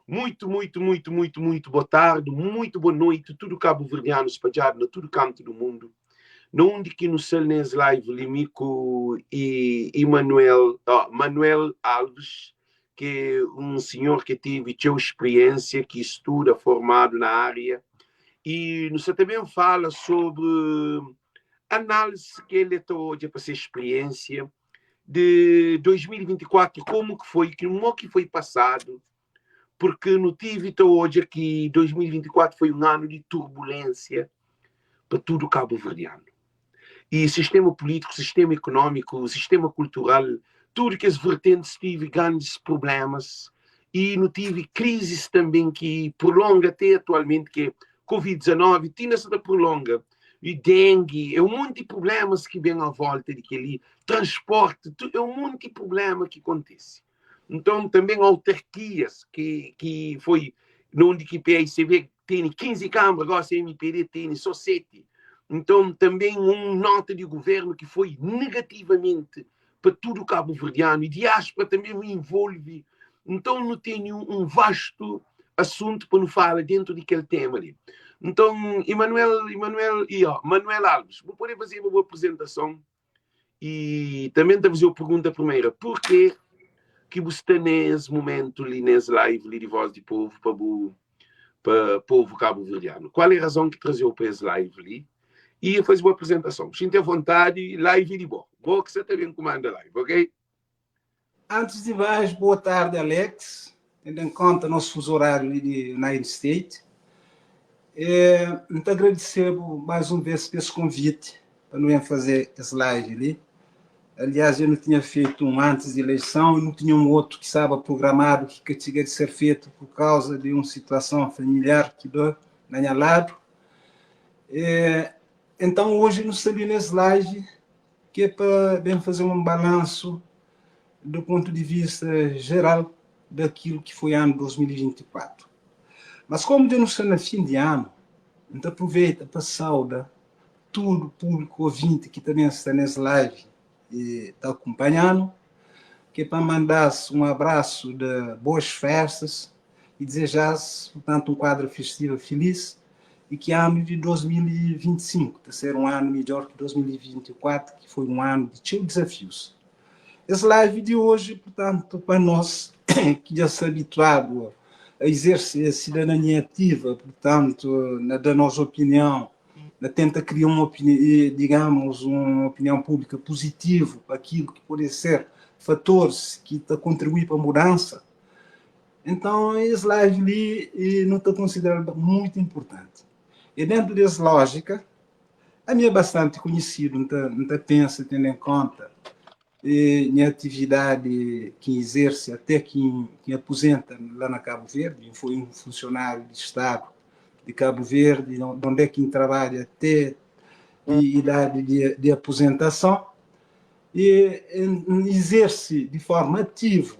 Muito, muito, muito, muito, muito boa tarde, muito boa noite, tudo cabo-verdiano espalhado na tudo canto do mundo. Na onde que no sal nes live li mi ku e Emanuel, oh, Manuel Alves, que é um senhor que teve txeu experiência, que estuda, formado na área, e no sa também fala sobre análise que ele ta odja pa se experiência de 2024, como que foi, que mo que foi passado, porque no tive ta odja que 2024 foi um ano de turbulência pa tudo cabo-verdiano. E sistema político, sistema económico, sistema cultural, tudo que as vertentes tive grandes problemas e no tive crises também que prolonga até atualmente, que é Covid-19, tinha se prolonga, e dengue, é um monte de problemas que vem à volta de ali, transporte, é um monte de problema que acontece. Então, também autarquias que, que foi onde que PICV tem 15 câmaras, agora CMPD tem só 7. Então, também um nota de governo que foi negativamente para tudo o cabo-verdiano e diáspora também me envolve. Então, não tenho um vasto assunto para não falar dentro daquele tema ali. Então, Emanuel, Emanuel, e ó, Manuel Alves, vou poder fazer uma boa apresentação e também te fazer uma pergunta primeira. Por que que você está nesse momento ali, nesse live ali de Voz de Povo para o para povo cabo-verdiano? Qual é a razão que trazeu para esse live ali? E fazer uma apresentação. Sinta à vontade, live de boa. Boa que você também comanda live, ok? Antes de mais, boa tarde, Alex. Tendo em conta nosso fuso horário ali de United States. É, muito agradecer mais uma vez esse convite para não fazer esse live ali. Aliás, eu não tinha feito um antes de eleição e não tinha um outro que estava programado, que, que tinha de ser feito por causa de uma situação familiar que deu na minha lado. É, então, hoje no ali nesse live, que é para bem fazer um balanço do ponto de vista geral daquilo que foi ano 2024. Mas como denunciando na fim de ano, então aproveita para saudar tudo o público ouvinte que também está nesse live e está acompanhando, que é para mandar um abraço de boas festas e desejar, portanto, um quadro festivo feliz e que ano de 2025, de ser um ano melhor que 2024, que foi um ano de cheios desafios. Esse live de hoje, portanto, para nós que já se habituado a exercer a cidadania ativa, portanto, na da nossa opinião, na tenta criar uma opinião, digamos, uma opinião pública positiva para aquilo que pode ser fatores que tá contribuir para a mudança. Então, esse live ali não está considerado muito importante. E dentro dessa lógica, a minha é bastante conhecido, não não pensa, tendo em conta e minha atividade que exerce até que, que aposenta lá na Cabo Verde, foi um funcionário de Estado de Cabo Verde, onde é que trabalha até a idade de, de aposentação, e exerce de forma ativa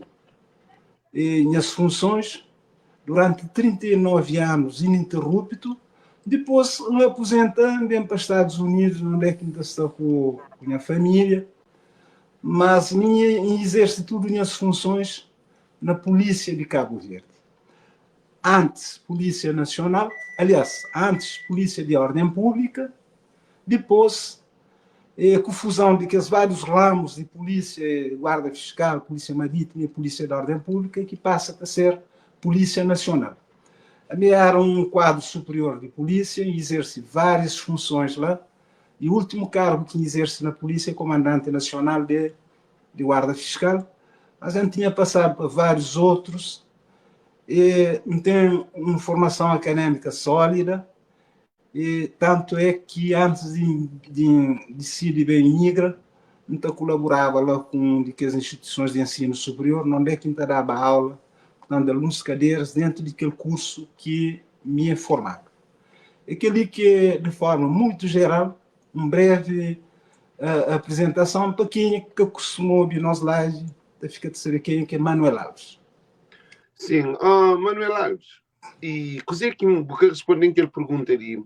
minhas funções durante 39 anos ininterrupto. Depois me aposentando, vem para os Estados Unidos, onde é que ainda estou com, com a minha família, mas minha, exerce tudo minhas funções na Polícia de Cabo Verde. Antes, Polícia Nacional, aliás, antes Polícia de Ordem Pública, depois, com fusão de que os vários ramos de polícia, guarda fiscal, polícia marítima e polícia de ordem pública, que passa a ser Polícia Nacional. A minha era um quadro superior de polícia e exerce várias funções lá. E o último cargo que exerce na polícia é comandante nacional de, de guarda fiscal. Mas eu tinha passado por vários outros. E tem uma formação acadêmica sólida. E tanto é que antes de, de, de ser bem migra, então colaborava lá com de que as instituições de ensino superior, onde é que dava aula, portanto, algumas cadeiras dentro daquele curso que me é formado. Aquele que é, de forma muito geral, um breve uh, apresentação para quem é que costumou ouvir nós live, fica de saber quem é que é Manuel Alves. Sim, oh, Manuel Alves, e coisa que eu respondo aquela pergunta ali,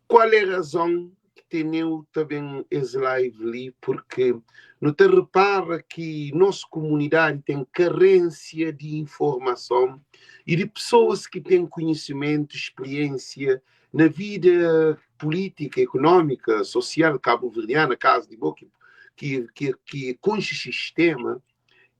qual é a razão que tene-u ta ben es live li porque nu ta repara ki nos komunidadi ten karensia di informason i di pesoas ki ten konhisimentu, spriensia na vida pulítika, ekonómika, sosial kabuverdiana, kazu di bo ki ki ki ki konxe sistema.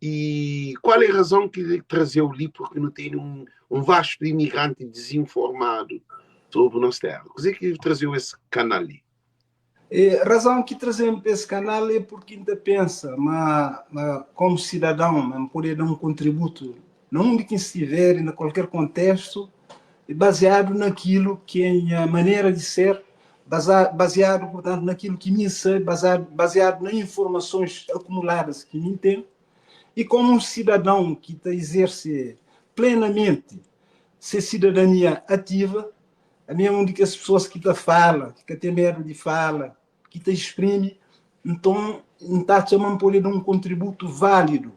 I kual é razon ki traze-u li? Porque nu tene un un vastu imigranti dezinformadu sobri nos téra. Kuzê ki traze-u es kanal li? E, razon ki traze-m pa es kanal é porque N ta pensa ma, ma komu sidadão, ma N pode da un kontributu na undi ki N stiver i na kualker kontestu, baziadu nakilu ki é nha manera di ser, baziadu, purtantu, nakilu ki mi N sabe, baziadu na informasons akumuladas ki mi N ten, i komu un sidadão ki ta izerse plenamenti se sidadania ativa, ami é un di kes pesoas ki ta fala, ki ka ten medu di fala, ki ta exprimi, nton N ta atxa ma N pode da un kontributu válidu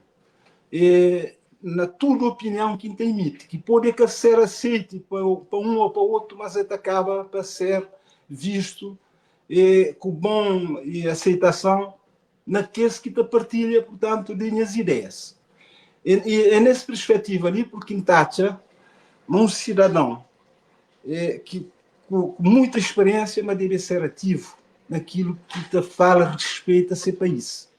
e na tudu opinion ki N ta emiti, ki pode ka ser aseiti pa un ô pa otu, mas el ta kaba pa ser vistu e ku bon e aseitason na kes ki ta partilha, purtantu, di nhas ideias. E, e, é nes perspetiva li porque N ta atxa ma un sidadon e, ki ku, ku muita experiência, ma debe ser ativo naquilo que ta fala respeito a se país.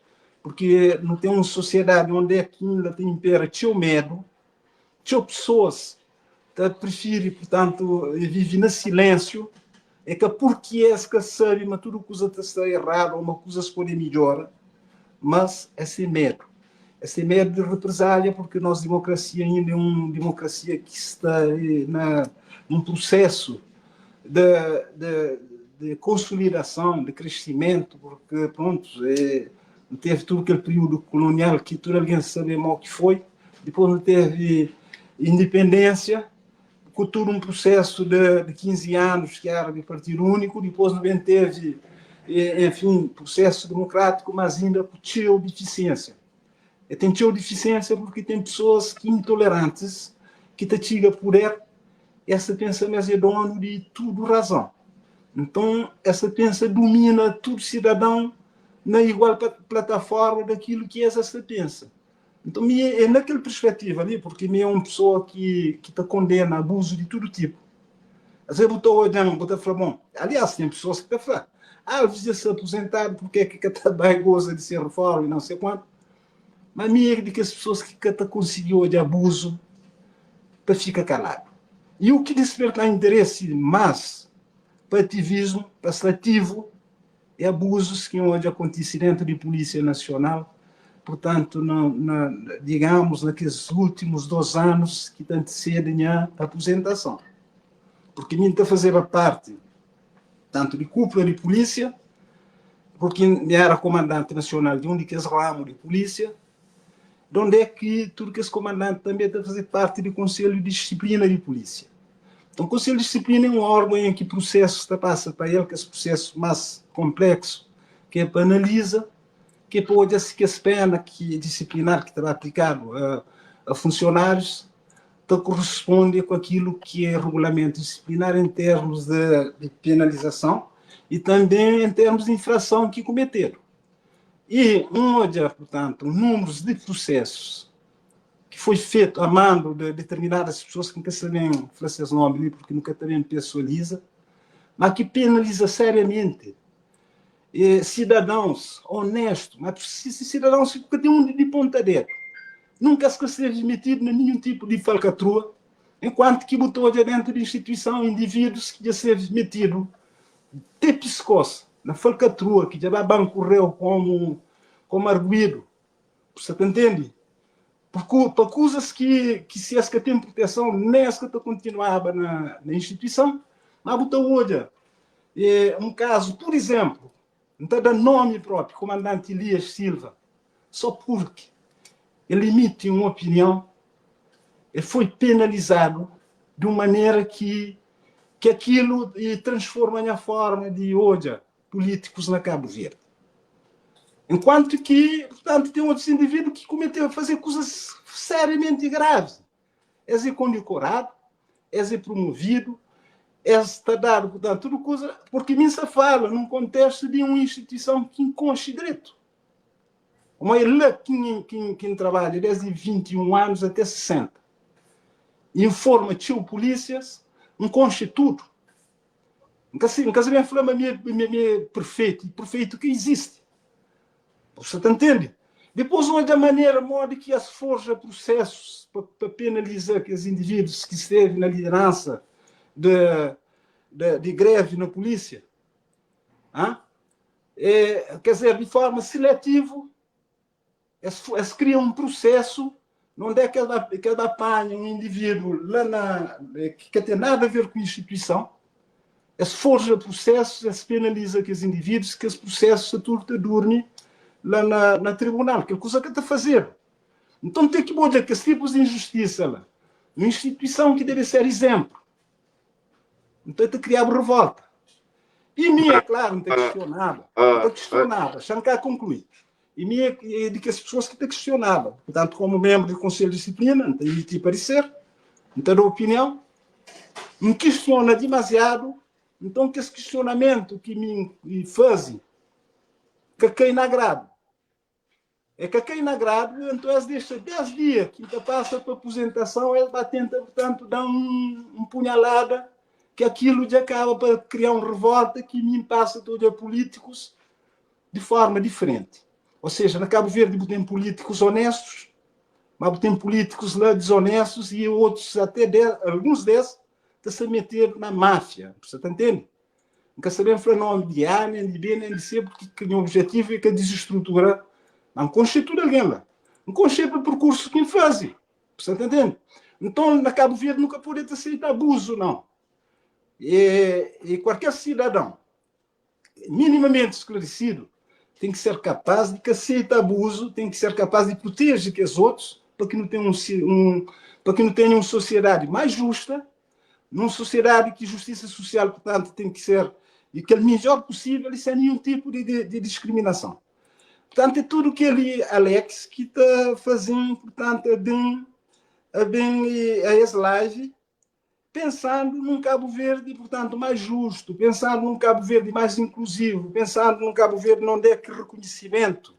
Porque nu ten un sociedade onde é que ainda ta impera txeu medo, txeu pessoas ta prefiri, portanto, vive na silêncio, é ka porque es ka sabe ma tudo kuza ta sta errado ou ma kuzas pode midjora, mas é sem medo. É sem medo de represália, porque nossa democracia ainda é uma democracia que está na, num processo de, de, de consolidação, de crescimento, porque, pronto, é, teve todo aquele período colonial que todo alguém sabe mal que foi, depois não teve independência, com todo um processo de, de 15 anos que era de partido único, depois também teve, enfim, processo democrático, mas ainda com cheio de deficiência. E tem cheio de deficiência porque tem pessoas que intolerantes, que te chega poder, essa pensa, mas é dono de tudo razão. Então, essa pensa domina todo cidadão na igual plataforma daquilo que essa pensa. Então, mi é naquela perspectiva ali, porque mi é uma pessoa que, que te condena abuso de todo tipo. Às vezes, botou olhando, botou falar, bom, aliás, tem pessoas que te falam, ah, Alves já se aposentado porque é que também goza de ser reforma e não sei quanto. Mas mi é de que as pessoas que te conseguiu de abuso para ficar calado. E o que desperta interesse mais para ativismo, para ser ativo, é abusos que hoje acontecem dentro de Polícia Nacional, portanto, na, na, digamos, naqueles últimos dois anos que antecedem a aposentação. Porque mim está fazendo parte tanto de cúpula de polícia, porque era comandante nacional de um daqueles ramos de polícia, de onde é que tudo que esse comandante também está a fazer parte do Conselho de Disciplina de Polícia. Então, o Conselho de Disciplina é um órgão em que processo está passa para ele, que é esse processo mais complexo, que é para analisa, que é para olhar se que essa pena que é disciplinar que está aplicado a, a funcionários está corresponde com aquilo que é regulamento disciplinar em termos de, de penalização e também em termos de infração que cometeram. E um olhar, portanto, números de processos que foi feito a mando de determinadas pessoas que nunca sabem falar seus nomes ali, porque nunca também pessoaliza, mas que penaliza seriamente eh, cidadãos honestos, mas cidadãos que têm um de ponta dedo. Nunca se seja metido em nenhum tipo de falcatrua, enquanto que botou dentro de instituição indivíduos que já se metido de pescoço na falcatrua, que já vai banco réu como, como arguido. Você entende? Porque, para coisas que, que se as que tem proteção, nem as que continuava na, na instituição, mas botou olha, é, um caso, por exemplo, não está dando nome próprio, comandante Elias Silva, só porque ele emite uma opinião, ele foi penalizado de uma maneira que, que aquilo transforma a forma de olha políticos na Cabo Verde. Enquanto que, portanto, tem outros indivíduos que cometeram fazer coisas seriamente graves. É condecorado, é promovido, Es ta dadu, purtantu, tudu kuza, purki mi N sta fala nun kontestu di un instituison ki N konxe dretu. Pamodi é la ki N ki N trabadja desdi 21 anus até 60. I N forma txeu pulísias, N konxe tudu. N ka N ka sabe fla ma mi mi é perfeitu, perfeitu ka izisti. Bu sa ta ntende? Dipôs odja manera modi ki es forja prusésus pa pa penaliza kes indivídus ki stevi na lideransa de de di grevi na pulísia. Hã? E, quer dizer, di forma seletivu, es es kria un prusésu nonde é ki es ba ki es ba panha un indivíduo la na ki ka ten nada a ver ku instituison, es forja prusésus, es penaliza kes indivíduos, kes prusésus ta tudu ta durmi la na na tribunal, kel kuza ka ta fazedu. Nton ten ki odja kes tipus di injustisa la, un instituison ki debe ser izénplu, nton el ta kriaba revolta. I mi, é klaru, N ta kistionaba, N ta kistionaba, xa N ka konklui. I mi é é di kes pesoas ki ta kistionaba. Purtantu, komu menbru di Konselhu di Disiplina, N ta emiti pareser, N ta da opinion. N kistiona dimaziadu, nton kes kistionamentu ki mi N faze ka kai na agradu. E ka kai na agradu, nton es dexa des dia ki N ta pasa pa apuzentason, es ba tenta, purtantu, da-m un punhalada ki akilu dja kaba pa kria un revolta ki mi N pasa ta odja pulítikus di forma diferenti. Ou seja, na Cabo Verde bu ten políticos honestos, mas bu ten políticos la desonestos e outros até de, alguns des ta se meter na máfia. Você ta entende? N ka sabe fla nome de A, nem de B, nem de C, porque que meu objetivo é que desestrutura. Mas N conche tudo alguém lá. N conche pelo percurso que N faz. Você ta entende? Então, na Cabo Verde nunca pode te aceitar abuso, não. E, e qualquer cidadão minimamente esclarecido tem que ser capaz de que aceita abuso, tem que ser capaz de proteger que os outros para que não tenha um, um para que não tenha uma sociedade mais justa, numa sociedade que justiça social, portanto, tem que ser e que é o melhor possível e sem nenhum tipo de, de, de discriminação. Portanto, é tudo que ali, Alex, que está fazendo, portanto, a bem, a bem a esse live, pensando num Cabo Verde, portanto, mais justo, pensando num Cabo Verde mais inclusivo, pensando num Cabo Verde onde é que reconhecimento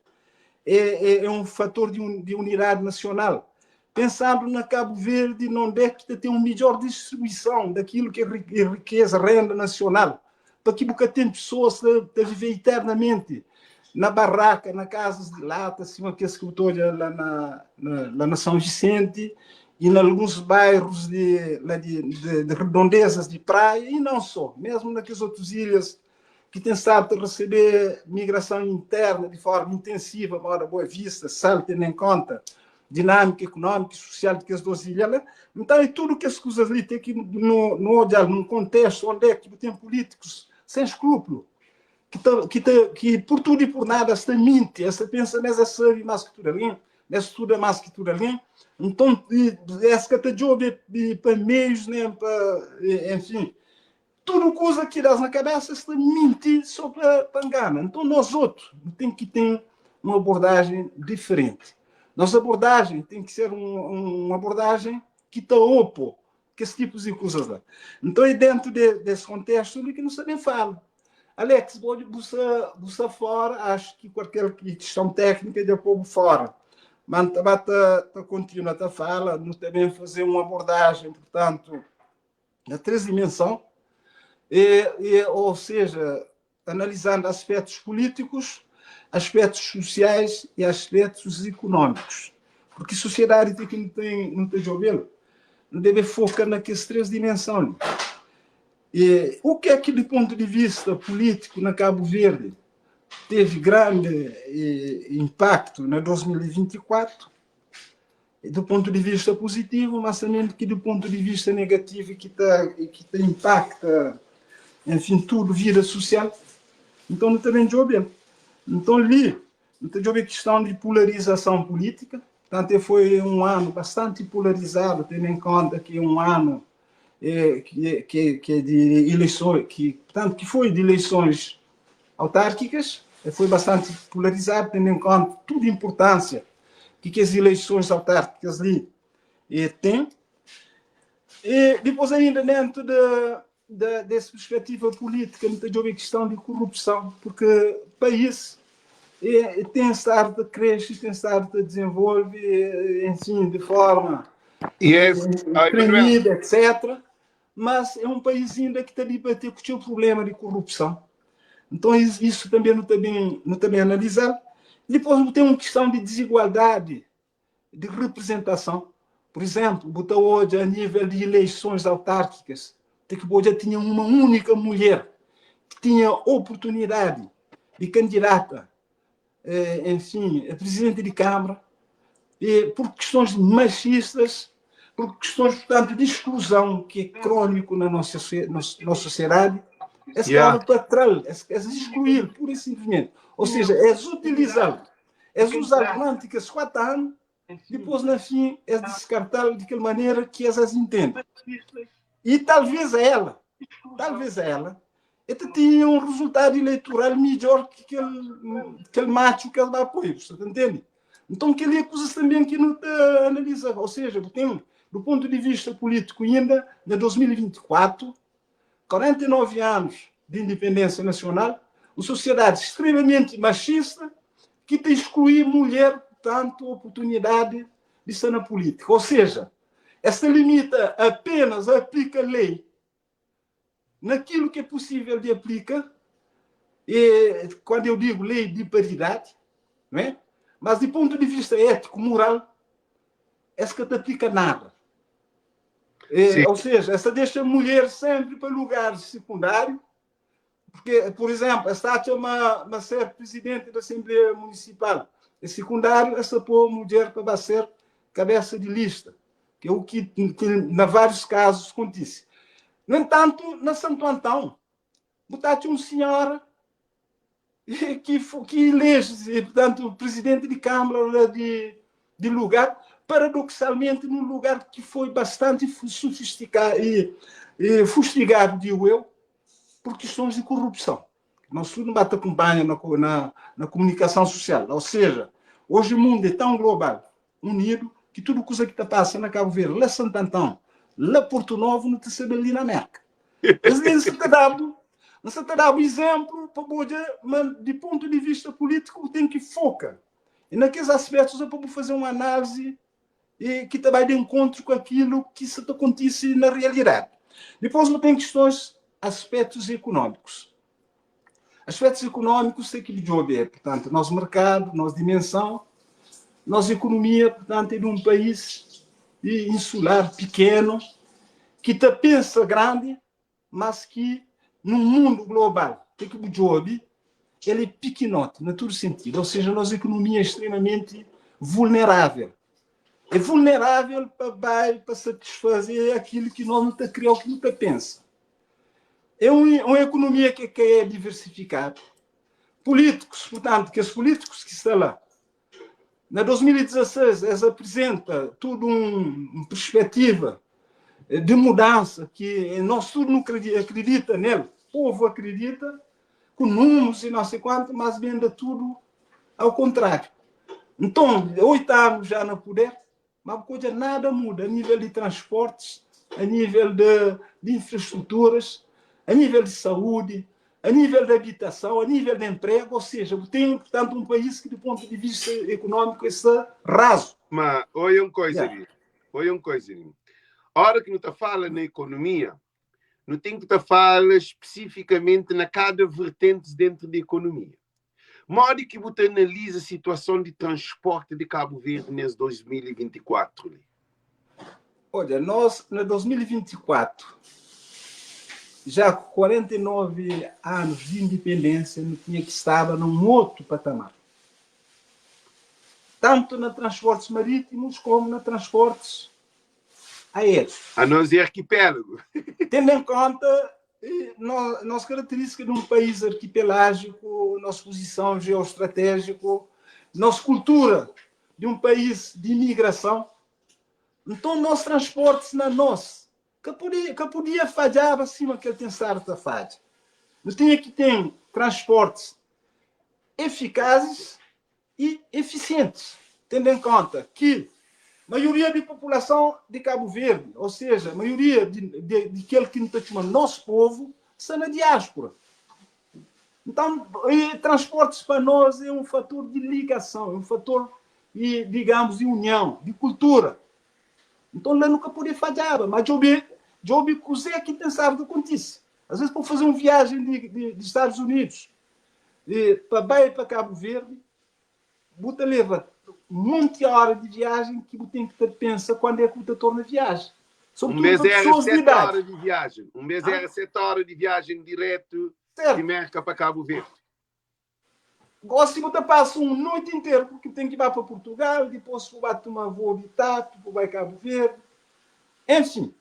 é, é, é um fator de, un, de unidade nacional, pensando na Cabo Verde onde é que tem uma melhor distribuição daquilo que é, é riqueza, renda nacional, para que nunca tem pessoas a, a viver eternamente na barraca, na casas de lata, assim, aqueles que eu lá na, na, lá na São Vicente e em alguns bairros de, lá de, de, de redondezas de praia, e não só, mesmo naquelas outras ilhas que têm estado a receber migração interna de forma intensiva, mora Boa Vista, Sal, tendo em conta dinâmica econômica e social de que as duas ilhas. Né? Então, é tudo que as coisas ali tem que no, no olhar num contexto onde é que tem políticos sem escrúpulo, que, tá, que, tá, que por tudo e por nada esta mente, esta pensa, mas é sabe mais que tudo alguém, mas estuda mais que tudo alguém. Então, essa que tá job para meios, né, para, enfim, tudo coisa que dá na cabeça está mentir só para, para engana. Então, nós outros tem que ter uma abordagem diferente. Nossa abordagem tem que ser um, uma abordagem que está opo que esse tipo de coisas lá. Então, é dentro de, desse contexto que não sabem fala. Alex, você, você fora, acho que qualquer questão técnica de povo fora. Mas também tá, continua a fala, nós também fazer uma abordagem, portanto, na três dimensão, e, e, ou seja, analisando aspectos políticos, aspectos sociais e aspectos econômicos. Porque sociedade tem que não tem, não tem jovem, não deve focar naquelas três dimensões. E o que é que, do ponto de vista político, na Cabo Verde, teve grande impacto na 2024, do ponto de vista positivo, mas também que do ponto de vista negativo que tá, que tá impacta, enfim, tudo, vida social. Então, não também job. Então, ali, não tem job questão de polarização política. Portanto, foi um ano bastante polarizado, tendo em conta que é um ano é, que, que, que é de eleições, que, portanto, que foi de eleições autárquicas, foi bastante polarizado, tendo em conta toda a importância que, que as eleições autárquicas ali eh, têm. E depois ainda dentro de... Da, desse perspectiva política, não tem questão de corrupção, porque país tem estado a crescer, tem estado a desenvolver, enfim, de forma tremida, etc. Mas é um país ainda que está a debater com o seu problema de corrupção. Então isso também não está bem, não está bem analisado. Depois tem uma questão de desigualdade de representação. Por exemplo, botou hoje a nível de eleições autárquicas, de que já tinha uma única mulher que tinha oportunidade de candidata, enfim, a presidente de Câmara, e por questões machistas, por questões, portanto, de exclusão que é crônico na nossa sociedade, essa para trás, é excluir, pura e simplesmente. Ou seja, é utilizar, é usar durante esses 4 anos, depois, na fim, é descartar de aquela maneira que elas entendem. E talvez ela, até tinha um resultado eleitoral melhor que aquele macho que ele dá apoio, você entende? Então, que ele acusa também que não te analisa, ou seja, tem, do ponto de vista político ainda, em 2024, 49 anos de independência nacional, uma sociedade extremamente machista que te exclui mulher, tanto oportunidade de estar na política. Ou seja, essa limita apenas a aplica a lei naquilo que é possível de aplicar, e, quando eu digo lei de paridade, não é? Mas de ponto de vista ético, moral, essa que te aplica nada. É, ou seja, essa deixa a mulher sempre para lugar secundário, porque, por exemplo, essa uma ser presidente da Assembleia Municipal é secundário, essa pôr a mulher para ser cabeça de lista, que é o que em vários casos acontece. No entanto, na Santo Antão, botaste um senhora que elege, portanto, o presidente de Câmara de lugar, paradoxalmente, num lugar que foi bastante sofisticado e fustigado, digo eu, por questões de corrupção. Nós tudo bate acompanha na comunicação social. Ou seja, hoje o mundo é tão global, unido, que tudo coisa que está passando na Cabo Verde, lá Santo Antão, lá Porto Novo, não te sabe ali na América. Às vezes te dá, você te dá um exemplo para poder, mas de ponto de vista político, tem que focar. E naqueles aspectos é para fazer uma análise e que também de encontro com aquilo que se acontece na realidade. Depois tem questões, aspectos econômicos. Aspectos econômicos tem que ver, portanto, nosso mercado, nossa dimensão, nossa economia, portanto, é de um país insular pequeno, que te pensa grande, mas que no mundo global, tem que o job, ele é pequenote, na todo sentido. Ou seja, a nossa economia é extremamente vulnerável. É vulnerável para satisfazer aquilo que nós não está criando, que não está pensa. É uma economia que é diversificada. Políticos, portanto, que os políticos que estão lá, na 2016, eles apresenta tudo uma perspectiva de mudança que nós tudo não acredita nele, o povo acredita, com números e não sei quanto, mas vende tudo ao contrário. Então, 8 anos já no poder, mas coisa nada muda a nível de transportes, a nível de infraestruturas, a nível de saúde, a nível de habitação, a nível de emprego, ou seja, tem, portanto, um país que, do ponto de vista econômico, está raso. Mas, olha uma coisa ali, olha uma coisa ali. A hora que não te fala na economia, não tem que te fala especificamente na cada vertente dentro da economia. Modo que você analisa a situação de transporte de Cabo Verde nesse 2024? Ali? Olha, nós, em 2024, já com 49 anos de independência, não tinha que estar num outro patamar. Tanto na transportes marítimos como na transportes aéreos. A nós é arquipélago. Tendo em conta nossa característica de um país arquipelágico, nossa posição geoestratégica, nossa cultura de um país de imigração. Então, nossos transportes na nossa, que podia falhar acima que ele tem certa falha. Mas tinha que ter transportes eficazes e eficientes, tendo em conta que Maioria di populason di Kabu Verdi, ou seja, maioria di, di, di kel ki nu ta txoma nos povu, sta na diáspora. Então, e transportes pa nos é um fator de ligação, é um fator, e, digamos, de união, de cultura. Então lá nunca podia falhar, mas djobe, djobe kuzé ki pensava que acontece. Às vezes para fazer uma viagem de, de, de Estados Unidos e, para bai para Cabo Verde, bu ta leva monti hora di viagem ki bu ten ki ta pensa quando é ki bu ta torna viagem. Sobretudo um mês era 7 horas de viagem. Um mês era 7 horas de viagem direto certo. de Merca para Cabo Verde. Gosi bu ta passa um noite inteiro porque tem que ir para Portugal, depois bu vai tomar voo de TAP, bu vai Cabo Verde. Enfim,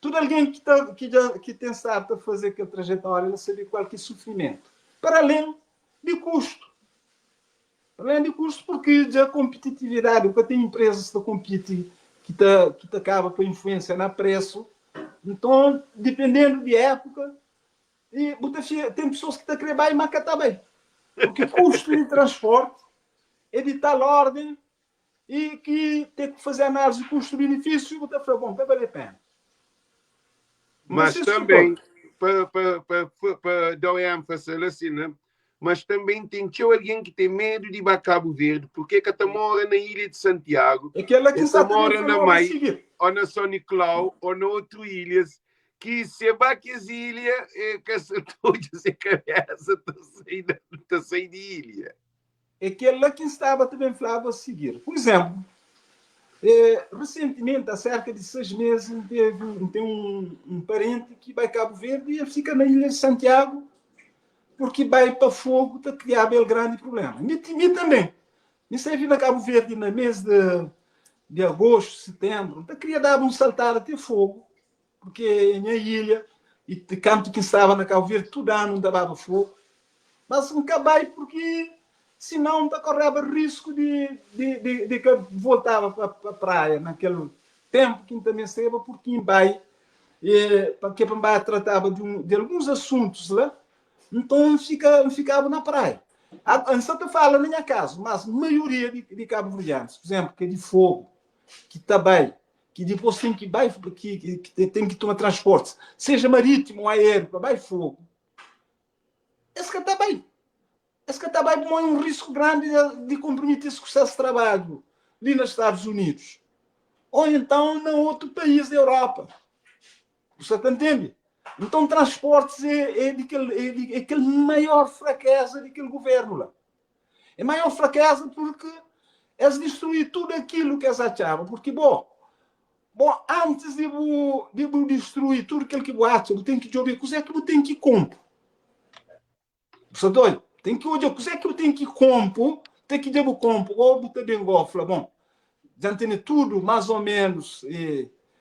tudo alguém que, tá, que, já, que tem estado a fazer aquela trajetória, ele sabe qual que é sofrimento. Para além de custo. Para além de custo, porque da competitividade, porque tem empresas que competem, que tá, que tá acaba com influência na preço. Então, dependendo de época, e tem pessoas que tá querendo e mas tá bem. Porque custo de transporte é de tal ordem e que tem que fazer análise de custo-benefício, e falar, bom, vai valer a pena. Mas também, para pa, pa, pa, pa dar ênfase assim, né? Mas também tem txeu alguém que tem medo de ir para Cabo Verde, porque que mora na Ilha de Santiago, é que ela que está mora na Mai, ou na São Nicolau, ou na outra ilhas, que se vai que as ilhas, é que se todas a cabeça está saindo, tá saindo de ilha. É que ela que estava também falava a seguir. Por exemplo, recentemente, há cerca de 6 meses, teve, tem um parente que vai a Cabo Verde e ele fica na Ilha de Santiago porque vai para Fogo está criar um grande problema. Me, me também. Me serve na Cabo Verde no mês de agosto, setembro, então queria dar um saltar até Fogo, porque minha ilha, e de canto que estava na Cabo Verde, tudo ano não dava fogo. Mas nunca vai porque senão tá correndo risco de que voltava para a praia naquele tempo que também estava porque vai e, porque para tratava de alguns assuntos lá, então ficava na praia. A, a Santa fala na minha casa, mas a maioria de cabo-verdianos, por exemplo, que é de Fogo, que está bem, que depois tem que vai, que tem que tomar transporte, seja marítimo ou aéreo, para vai Fogo. Esse que está bem. Esse que está bem é um risco grande de comprometer-se com o seu trabalho ali nos Estados Unidos. Ou então em outro país da Europa. Você entende? Então, transportes é é de, é aquele maior fraqueza daquele governo lá. É maior fraqueza porque eles destruir tudo aquilo que eles achavam. Porque, bom, antes de destruir tudo aquilo que você acha, você tem que ver o que é que você tem que comprar. Você doido? Tem que olhar o que é que eu tenho que comprar, tem que devo comprar, ou você bem gosta, bom, já tem tudo mais ou menos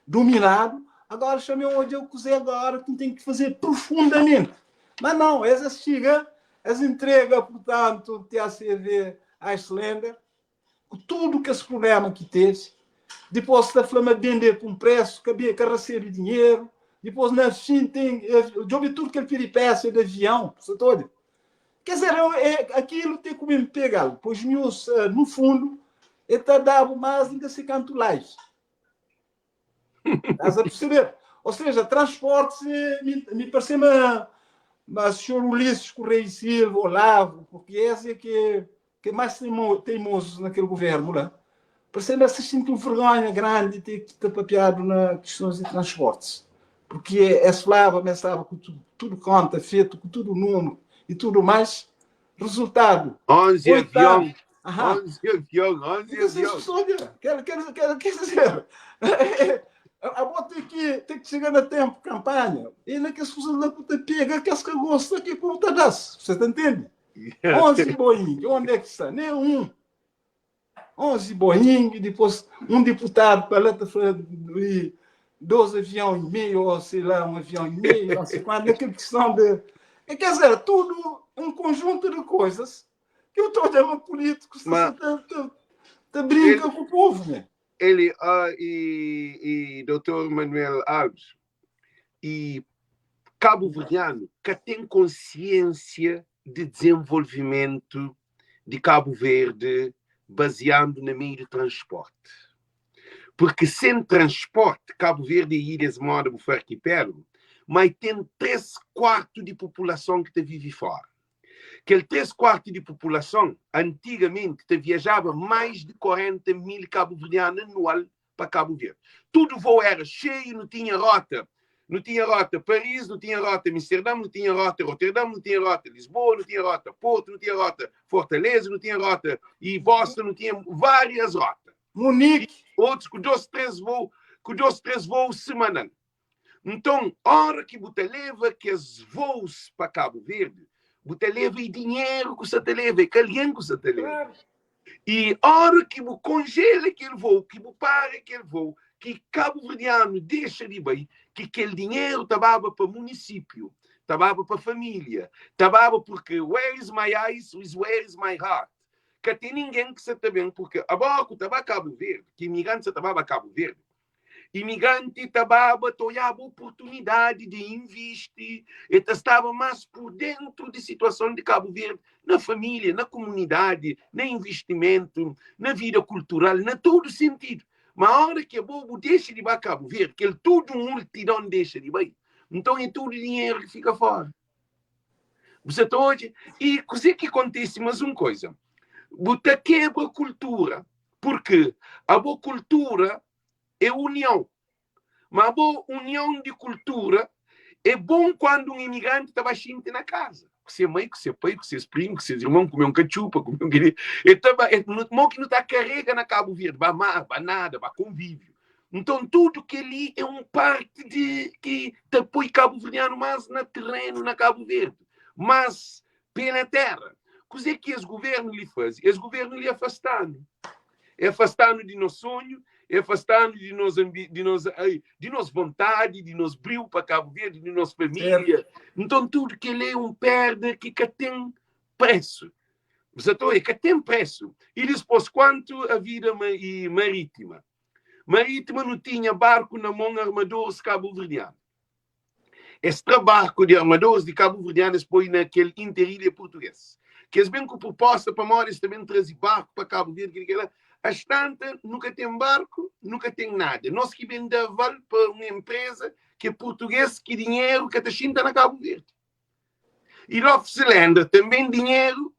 dominado, agora chamei onde eu quiser agora que tem que fazer profundamente. Mas não, essa chega, essa entrega, portanto, TACV Icelandair, com tudo que esse problema que teve, depois está falando de vender por um preço, que, que recebe dinheiro, depois na fim tem, eu vi tudo que ele peripécia de avião, você todo. Quer dizer, aquilo tem que me pegar, pois meus, no fundo, ele está dando mais do que se canto live. Estás a perceber? Ou seja, transportes, me parece mas o senhor Ulisses Correia e Silva, Olavo, porque esse é que é mais teimoso naquele governo lá. Parece-me se sente uma vergonha grande de ter que ter papeado na questões de transportes. Porque esse falava, mas estava com tudo, tudo conta, feito, com tudo número e tudo mais. Resultado. 11 aviões. 11 aviões, 11 aviões. Quer dizer, a bota tem que chegar a tempo, campanha. E naqueles pessoas lá que pega, que as que gosta que puta das. Você tá entende? 11 Boeing, onde é que está? Nem um. 11 Boeing, depois um deputado para lá tá falando 12 aviões e meio, ou sei lá, um avião e meio, não sei quanto, naquela questão de. Quer dizer, tudo um conjunto de coisas que eu estou dando político, Mas, te brinca com o povo, né? Ele e Dr. Manuel Alves e cabo-verdiano que tem consciência de desenvolvimento de Cabo Verde baseando no meio de transporte. Porque sem transporte, Cabo Verde é ilhas moda bu fla arquipélago, mas tem 3 quartos de população que ta vive fora. Kel 3 quartos de população, antigamente, ta viajaba mais de 40 mil cabo-verdiano anual pa Cabo Verde. Tudo voo era cheio, não tinha rota. Não tinha rota Paris, não tinha rota Amsterdã, não tinha rota Roterdão, não tinha rota Lisboa, não tinha rota Porto, não tinha rota Fortaleza, não tinha rota e Boston, não tinha várias rotas. Munique. Outros com dois, três voos, com dois, três voos semanal. Então, hora que você leva aqueles voos para Cabo Verde, você leva e dinheiro que você te leva, e que alguém que você te leva. Claro. E hora que você congela aquele voo, que você para aquele voo, que Cabo Verdeano deixa de bem, que aquele dinheiro estava para município, estava para família, estava porque where is my eyes is where is my heart. Que tem ninguém que se está bem, porque a boca estava a Cabo Verde, que imigrante estava a Cabo Verde. Imigrante estava a oportunidade de investir, e estava mais por dentro de situação de Cabo Verde, na família, na comunidade, no investimento, na vida cultural, na todo sentido. Mas a hora que a bobo deixa de ir para Cabo Verde, que ele todo multidão deixa de ir, então é todo dinheiro que fica fora. Você está hoje. E o que acontece mais uma coisa. Você quebra a cultura. Porque a boa cultura é união. Mas a boa união de cultura é bom quando um imigrante está baixinho na casa. Com seu mãe, com seu pai, com seus primos, com seus irmãos, comer um cachupa, comer um querido. É, que não está carrega na Cabo Verde, vai mar, vai nada, vai convívio. Então, tudo que ali é um parte de que te põe Cabo Verdeano mais na terreno, na Cabo Verde, mas pela terra. O que é que esse governo lhe faz? Esse governo lhe afastando. É afastando de nosso sonho, é afastando de nos, de nos, de nossa vontade, de nos brilho para Cabo Verde, de nossa família. Então, tudo que ele é um perda que que tem preço. Você está que tem preço. E depois, quanto a vida marítima? Marítima não tinha barco na mão armadores cabo-verdiano. Esse barco de armadores de cabo-verdianos põe naquele interilha português. Que eles vêm com proposta para eles também trazer barco para Cabo Verde. Que as tantas nunca tem barco, nunca tem nada. Nós que vem dar aval para uma empresa que é português, que dinheiro que está na Cabo Verde. E Love Cylinder também dinheiro,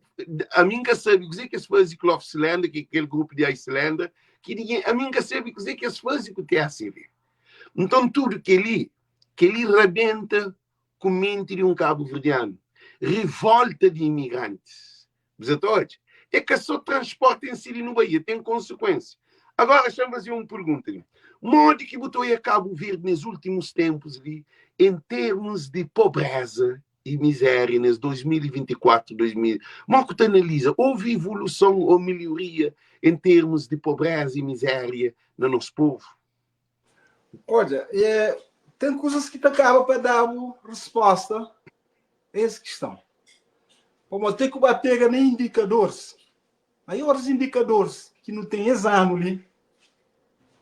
a mim que sabe o que é que se faz com Love Cylinder, que é aquele grupo de Iceland, que dinheiro, a mim que sabe o que é que se faz com o TACV. Então tudo que ele rebenta com mente de um cabo-verdiano, revolta de imigrantes. Você É que só transporte em si no Bahia tem consequência. Agora, deixa-me fazer uma pergunta. Modo que botou a Cabo Verde nos últimos tempos ali, em termos de pobreza e miséria, nes 2024, 2000, modo que tu analisa, houve evolução ou melhoria em termos de pobreza e miséria no nosso povo? Olha, tem coisas que te acaba para dar resposta a essa questão. Como tem que bater nem indicadores. Maiores indicadores que não tem exame ali,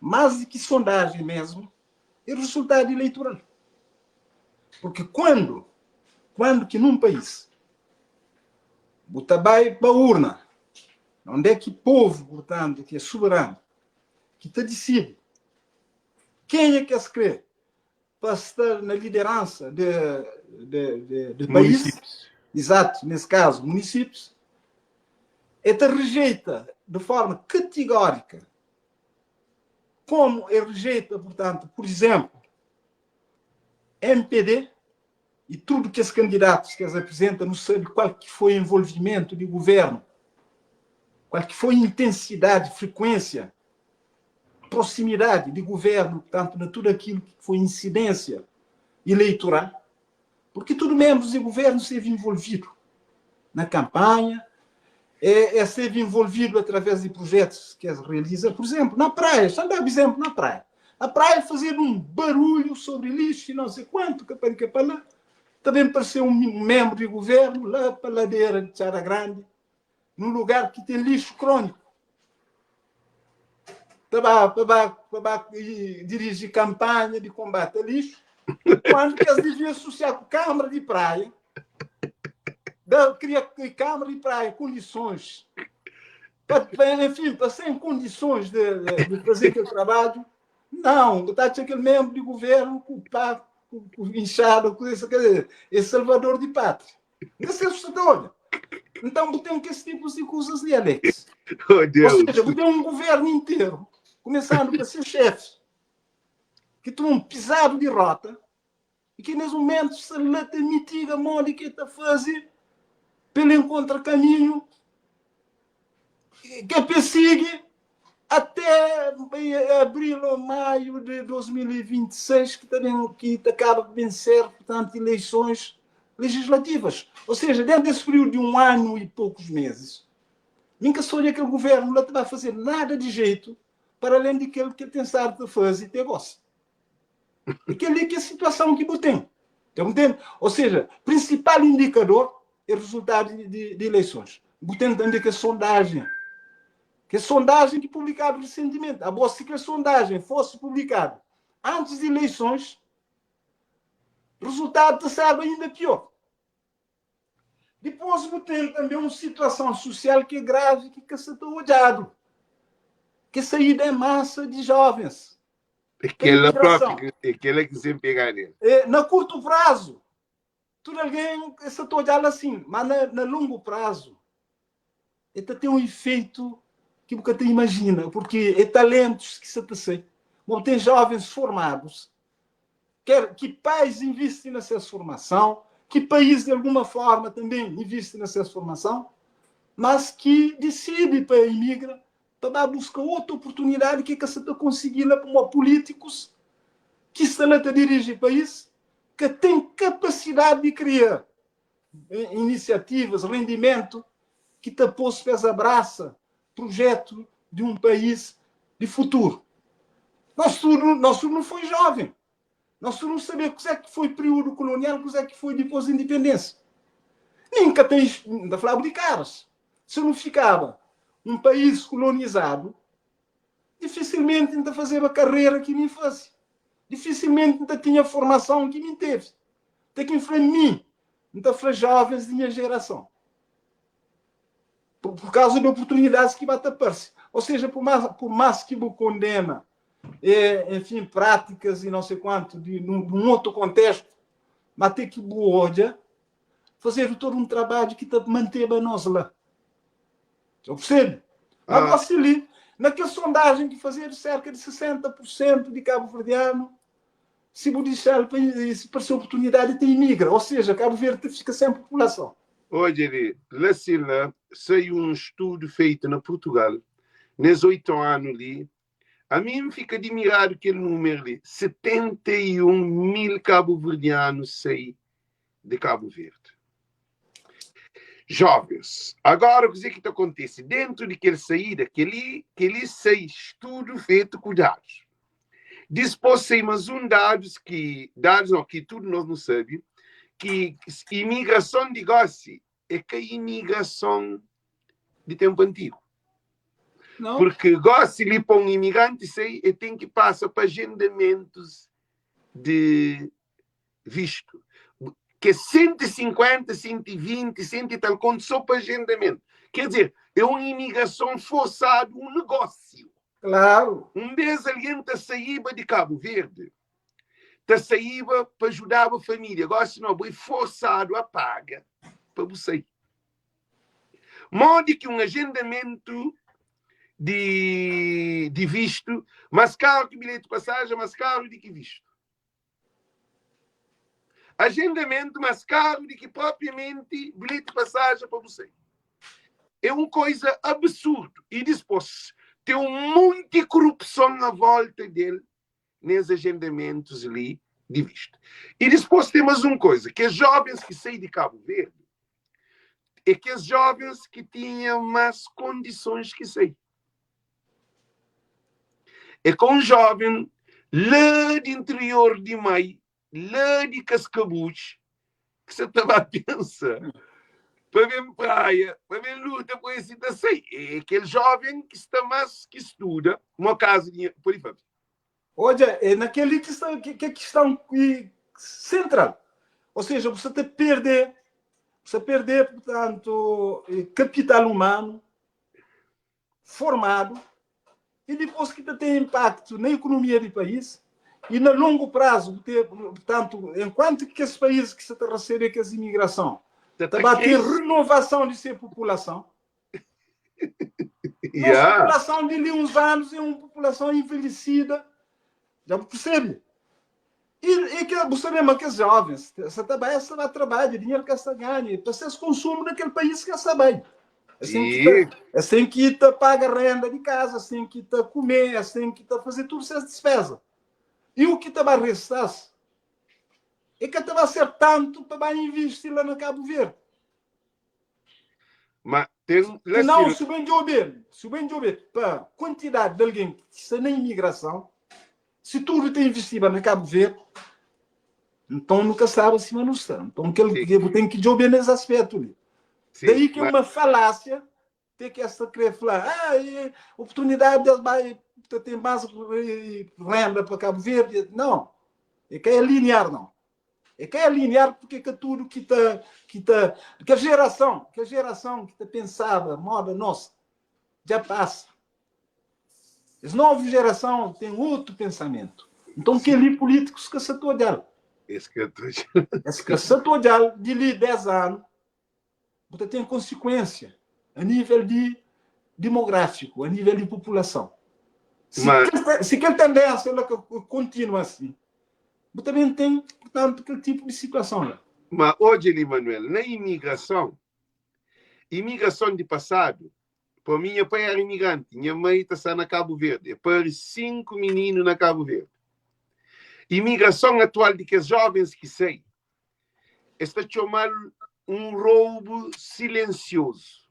mais do que sondagem mesmo, é o resultado eleitoral. Porque quando que num país, você vai para a urna, onde é que o povo, portanto, que é soberano, que te decide quem é que se crê para estar na liderança de país, exato, nesse caso, municípios, e te rejeita de forma categórica, como ele rejeita, portanto, por exemplo, MPD e tudo que esses candidatos que eles apresentam não sabe qual que foi o envolvimento do governo, qual que foi a intensidade, frequência, proximidade de governo, portanto, na tudo aquilo que foi incidência eleitoral, porque tudo membros do governo esteve envolvido na campanha, esteve envolvido através de projetos que eles realizam, por exemplo, na praia, só dar exemplo na praia. A praia fazendo um barulho sobre lixo e não sei quanto, que para que para lá. Também pareceu um membro do governo lá para a ladeira de Tchara Grande, num lugar que tem lixo crônico. Para dirigir campanha de combate a lixo, quando que eles deviam associar com Câmara de Praia, queria que Câmara de Praia condições Pa, pa, enfim, pa sem condições de, de, de fazer aquele trabalho. Não, está aquele membro de governo com pá, com, com inchado, com isso, quer dizer, é salvador de pátria. Não sei se você olha. Então, tem que esse tipo de coisas ali, Alex. Oh, Deus. Ou seja, tem um governo inteiro, começando por ser chefe, que toma um pisado de rota e que nesse momento se lata mitiga mole que está a fazer pelo encontra caminho que persegue até abril ou maio de 2026, que também que acaba de vencer, portanto, eleições legislativas. Ou seja, dentro desse período de um ano e poucos meses, nunca sonha que o governo não vai fazer nada de jeito para além daquilo que ele tem estado a fazer e ter gosto. Aquele que é a situação que tem. Entende? Ou seja, principal indicador é o resultado de, de, de eleições. Tem também que a sondagem. Que a sondagem que publicada recentemente. A boa se que a sondagem fosse publicada antes de eleições, o resultado serve ainda pior. Depois tem também uma situação social que é grave, que se está olhado. Que é saída em massa de jovens. Aquela própria, aquela que sempre pegar nele. É, na curto prazo, tudo alguém se está olhando assim, mas na, na longo prazo, ele tem um efeito que você até imagina, porque é talentos que se te Bom, tem jovens formados, quer que pais investem nessa formação, que país de alguma forma também investe nessa formação, mas que decide para imigra para buscar outra oportunidade que é que se está conseguindo para políticos que estão a dirigir o país, que têm capacidade de criar iniciativas, rendimento, que te pôs pés abraça projeto de um país de futuro. Nós tudo, nós tudo não foi jovem. Nós tudo não sabemos o que é que foi período colonial, o que é que foi depois da independência. Nunca tens, ainda falava de caras. Se não ficava um país colonizado, dificilmente ainda fazia a carreira que me fazia. Dificilmente ainda tinha a formação que me teve. Tem que inflar mim, ainda foi jovens de minha geração. Por, por causa de oportunidades que bate aparecer. Ou seja, por mais, por mais que o condena, é, enfim, práticas e não sei quanto, de, num, num outro contexto, mas tem que olha, fazer todo um trabalho que te manter a nós lá. Eu percebo? Ah. Mas ali, naquela sondagem que fazia cerca de 60% de cabo-verdiano, se deixar se aparecer oportunidade, te imigra. Ou seja, Cabo Verde fica sem população. Olha, lá se lá, saiu um estudo feito na Portugal, nesses oito anos ali, a mim fica admirado aquele número ali, 71 mil cabo-verdianos saem de Cabo Verde. Jovens, agora o que é que acontece? Dentro daquele saída, aquele, aquele sai estudo feito com dados. Depois sai mais um dados que, dados não, que tudo nós não sabemos, que imigração de Gossi é que a imigração de tempo antigo. Não. Porque Gossi ali para um imigrante sei, ele tem que passar para agendamentos de visto. Que é 150, 120, 100 e tal conto só para agendamento. Quer dizer, é uma imigração forçada, um negócio. Claro. Um vez alguém está saíba de Cabo Verde, está saíba para ajudar a família. Agora, se não, foi forçado a paga para você. Modo que um agendamento de, de visto, mais caro que bilhete de passagem, mais caro do que visto. Agendamento mais caro do que propriamente bilhete de passagem para você. É uma coisa absurda. E depois, tem um monte de corrupção à volta dele nesses agendamentos ali de visto. E depois tem mais uma coisa, que os jovens que saem de Cabo Verde, é que os jovens que tinham mais condições que saem. É com um jovem lá de interior de Mai, lá de Cascabuz, que você estava a pensar, para ver praia, para ver luta, por esse tá sei. É aquele jovem que está mais que estuda, uma casa de por aí. Olha, é naquele que está que, que é questão central. Ou seja, você te perder, você perder, portanto, capital humano. formadu e dipôs ki ta ten inpaktu na ekonomia di país e na longu prazu, bu ten, purtantu, enkuantu ki kes país ki sa ta resebe kes imigrason Ta ta ta ba ten krese. renovason di se populason, nos Yeah. populason di li uns anus é un populason envelhesida, dja bu persebe? E, e ke, bu sabe ma kes jovens sa ta bai, es sa ba trabadja, dinheru ke es ta ganha é pa ses konsumu nakel país ke es sa bai. Es ten ki ta, E es ten ki ta paga renda di kaza, es ten ki ta kume, es ten ki ta faze tudu ses dispeza. E u ki ta ba resta-s e ka ta ba ser tantu pa ba invisti la na Kabu Verdi. Ma ten la Se nau, si si ben djobe, si ben djobe pa kuantidadi di algen ki sta na imigrason, si tudu ta invistiba na Kabu Verdi, nton nu ka staba sima nu sta. Nton kel si ki bu ten ki djobe nes aspetu li. si Daí ki é ma uma falásia ter ki es ta kre fla, ah, e oportunidadi di es bai ta ten mas renda pa Kabu Verdi. Não, é ka é linear não. É ka é linear porque ka tudu ki ta ki ta kel gerason, kel gerason ki ta pensaba moda nos dja pasa. Es novu gerason ten otu pensamentu. Nton si kel-li pulítikus ka sa ta odja-l. es ka ta odja-l. Es ka sa ta odja-l di li 10 anu bu ta ten konsikuensia a nível di demográfiku, a nível di populason. Si Ma kel, si kel tendênsia la ka kontinua assim, bu ta ben ten, purtantu, kel tipu di situason la. Ma odja li Manuel, na imigrason, imigrason di pasadu, pa mi nha pai era imigranti, nha mai ta sta na Kabu Verdi, e pari 5 mininu na Kabu Verdi. Imigrason atual di kes jovens ki sai, Es ta txoma-l un roubu silensiozu.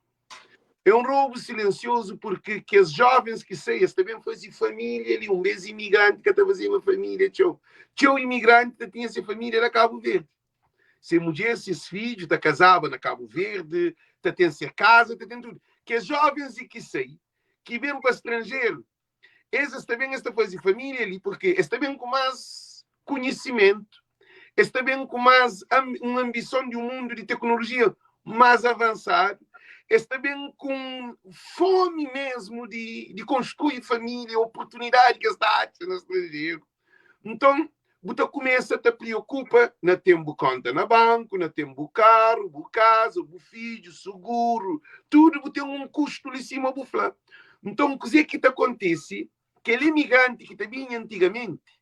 É un roubu silensiozu purki kes jovens ki sai, es ta ben faze família li. Un bês imigranti ka ta fazeba família txeu. Txeu imigranti ta tinha se família na Kabu Verdi. Se mudjer, ses fidju ta kazaba na Kabu Verdi, ta ten se kaza, ta ten tudu. Kes jovens ki sai, ki ben pa stranjeru, Es es ta ben es ta faze família li purke es ta ben ku más konhisimentu, es ta ben ku más un anbison di un mundu di teknolojia más avansadu, es ta ben ku un fómi mésmu di di konstrui família, oportunidadi ki es ta atxa na stranjeru. Nton, bu ta kumesa ta priokupa na ten bu konta na banku, na ten bu karu, bu kaza, bu fidju, suguru, tudu bu ten un kustu li sima bu fla. Nton, kuzê ki ta kontise? Kel imigranti ki ta binha antigamenti,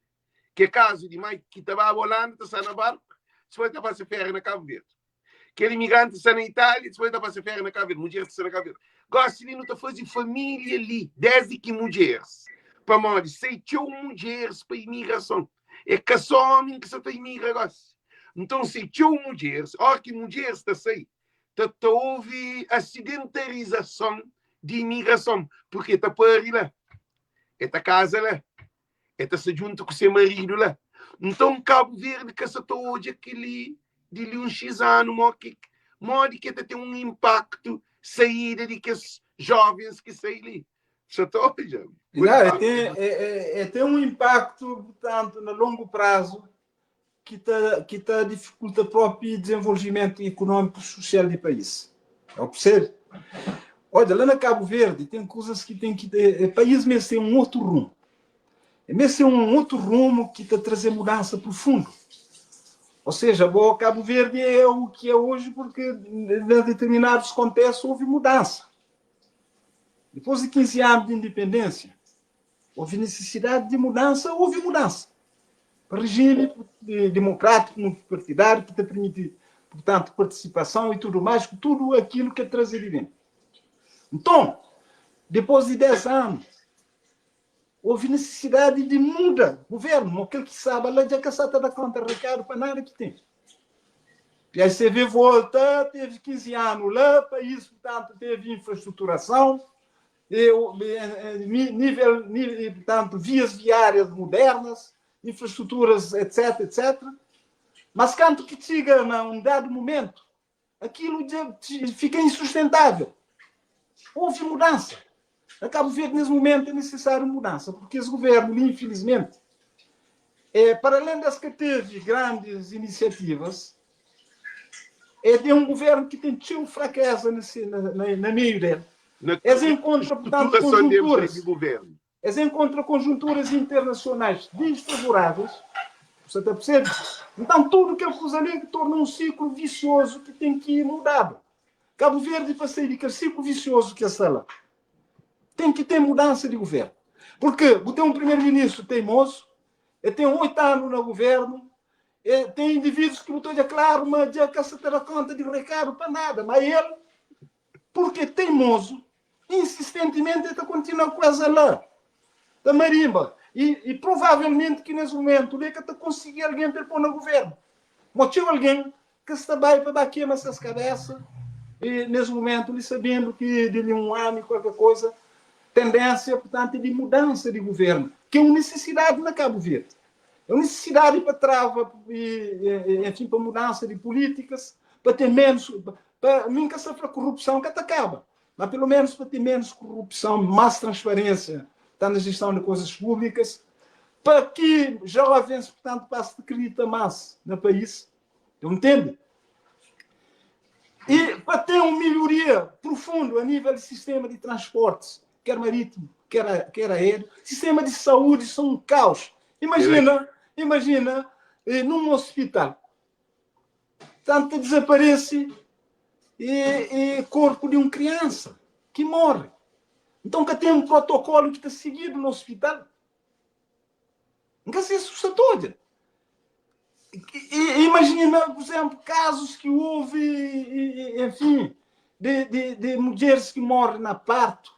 ki é kazu di mai ki ta baba Olanda, ta sta na barku, dipôs ta pasa féria na Kabu Verdi. Kel imigranti sta na Itália, dipôs ta pasa féria na Kabu Verdi, mudjeris ta sta na Kabu Verdi. Gósi li nu ta faze família li, désdi ki mudjeris, pamodi sai txeu mudjeris pa imigrason. É ka sô ómi ki sa ta imigra gósi. Nton, sai txeu mudjeris, óra ki mudjeris ta sai, ta ta ovi asidentarizason di imigrason, purki e ta pari la, e ta kaza la, E ta sta djuntu ku se maridu la. Nton, Kabu Verdi ka sa ta odja kel-li di li un xis anu, mo ki, modi ki e ta ten un inpaktu saída di kes jovens ki sai li. Sa ta odja? Não, e ten, e, e, e ten un inpaktu, purtantu, na longu prazu ki ta, ki ta difikulta propi dizenvolvimentu ikunómiku i susial di país. É o percebe? Odja, la na Kabu Verdi ten kuzas ki ten ki e, país meste un otu rumu. E meste un otu rumu ki ta traze mudansa profundu. Ou seja, bo Kabu Verdi é o ki é oji porque na determinadus kontestu houve mudansa. Dipôs di 15 anu di independênsia, Houve necessidade de mudança, houve mudança. Pa regime democrático, multipartidário, que te permite, portanto, participação e tudo mais, tudo aquilo que traz de bem. Então, depois de 10 anos, houve necessidade de muda governo, aquele que sabe lá já que está da conta recado para nada que tem. PSV volta, teve 15 anos lá, país, portanto, teve infraestruturação, nível, nível, portanto, vias viárias modernas, infraestruturas, etc, etc. Mas canto que chega a um dado momento, aquilo fica insustentável. Houve mudança. A Cabo Verde, nesse momento, é necessário mudança, porque esse governo, infelizmente, é, para além das que teve grandes iniciativas, é de um governo que tem tido fraqueza nesse, na, na, na meio dele. Na Es enkontra, portanto, estruturason di conjunturas. di governo. Es enkontra conjunturas internacionais desfavoráveis, você ta percebe? Então, tudo kel kuza li torna um ciclo vicioso ki tem ki mudadu. Cabo Verde pa sai di kel ciclo vicioso ki es sta la, tem ki tem mudança di governo. Porque bu tem um primeiro-ministro teimoso, el tem 8 anu na governo, E ten indivíduos ki bu ta odja klaru ma dja ka sa ta da konta di rekadu pa nada, ma el, purki é teimozu, insistentimenti el ta kontinua ku es la, ta marimba. I, i provavelmenti ki nes mumentu li el ka ta konsigi algen pa el pô na guvernu. Ma txeu algen ka sta bai pa ba kema ses kabesa i nes mumentu li, sabendu ki di li un anu i kualker koza, tendénsia, purtantu, é di mudansa di guvernu, ki é un nisisidadi na Kabu Verdi. É un nisisidadi pa trava e, enfin, pa mudansa di pulítikas, pa ten ménus, pa, mi N ka sta fla korupson ka ta kaba, ma pelu ménus pa ten ménus korupson, más transparénsia ta na jeston di kozas públikas, pa ki jovens, purtantu, pasa ta kridita más na país, eu ntende? E pa ten un milhoria profundu a nível di sistema di transportis, quer marítimo, quer, quer aéreo, sistema de saúde são um caos. Imagina, imagina, eh, num hospital, tanto desaparece e, e corpo de uma criança que morre. Então, que tem um protocolo que está seguido no hospital. Nunca se assusta toda. E, imagina, por exemplo, casos que houve, enfim, de, de, de mulheres que morrem na parto,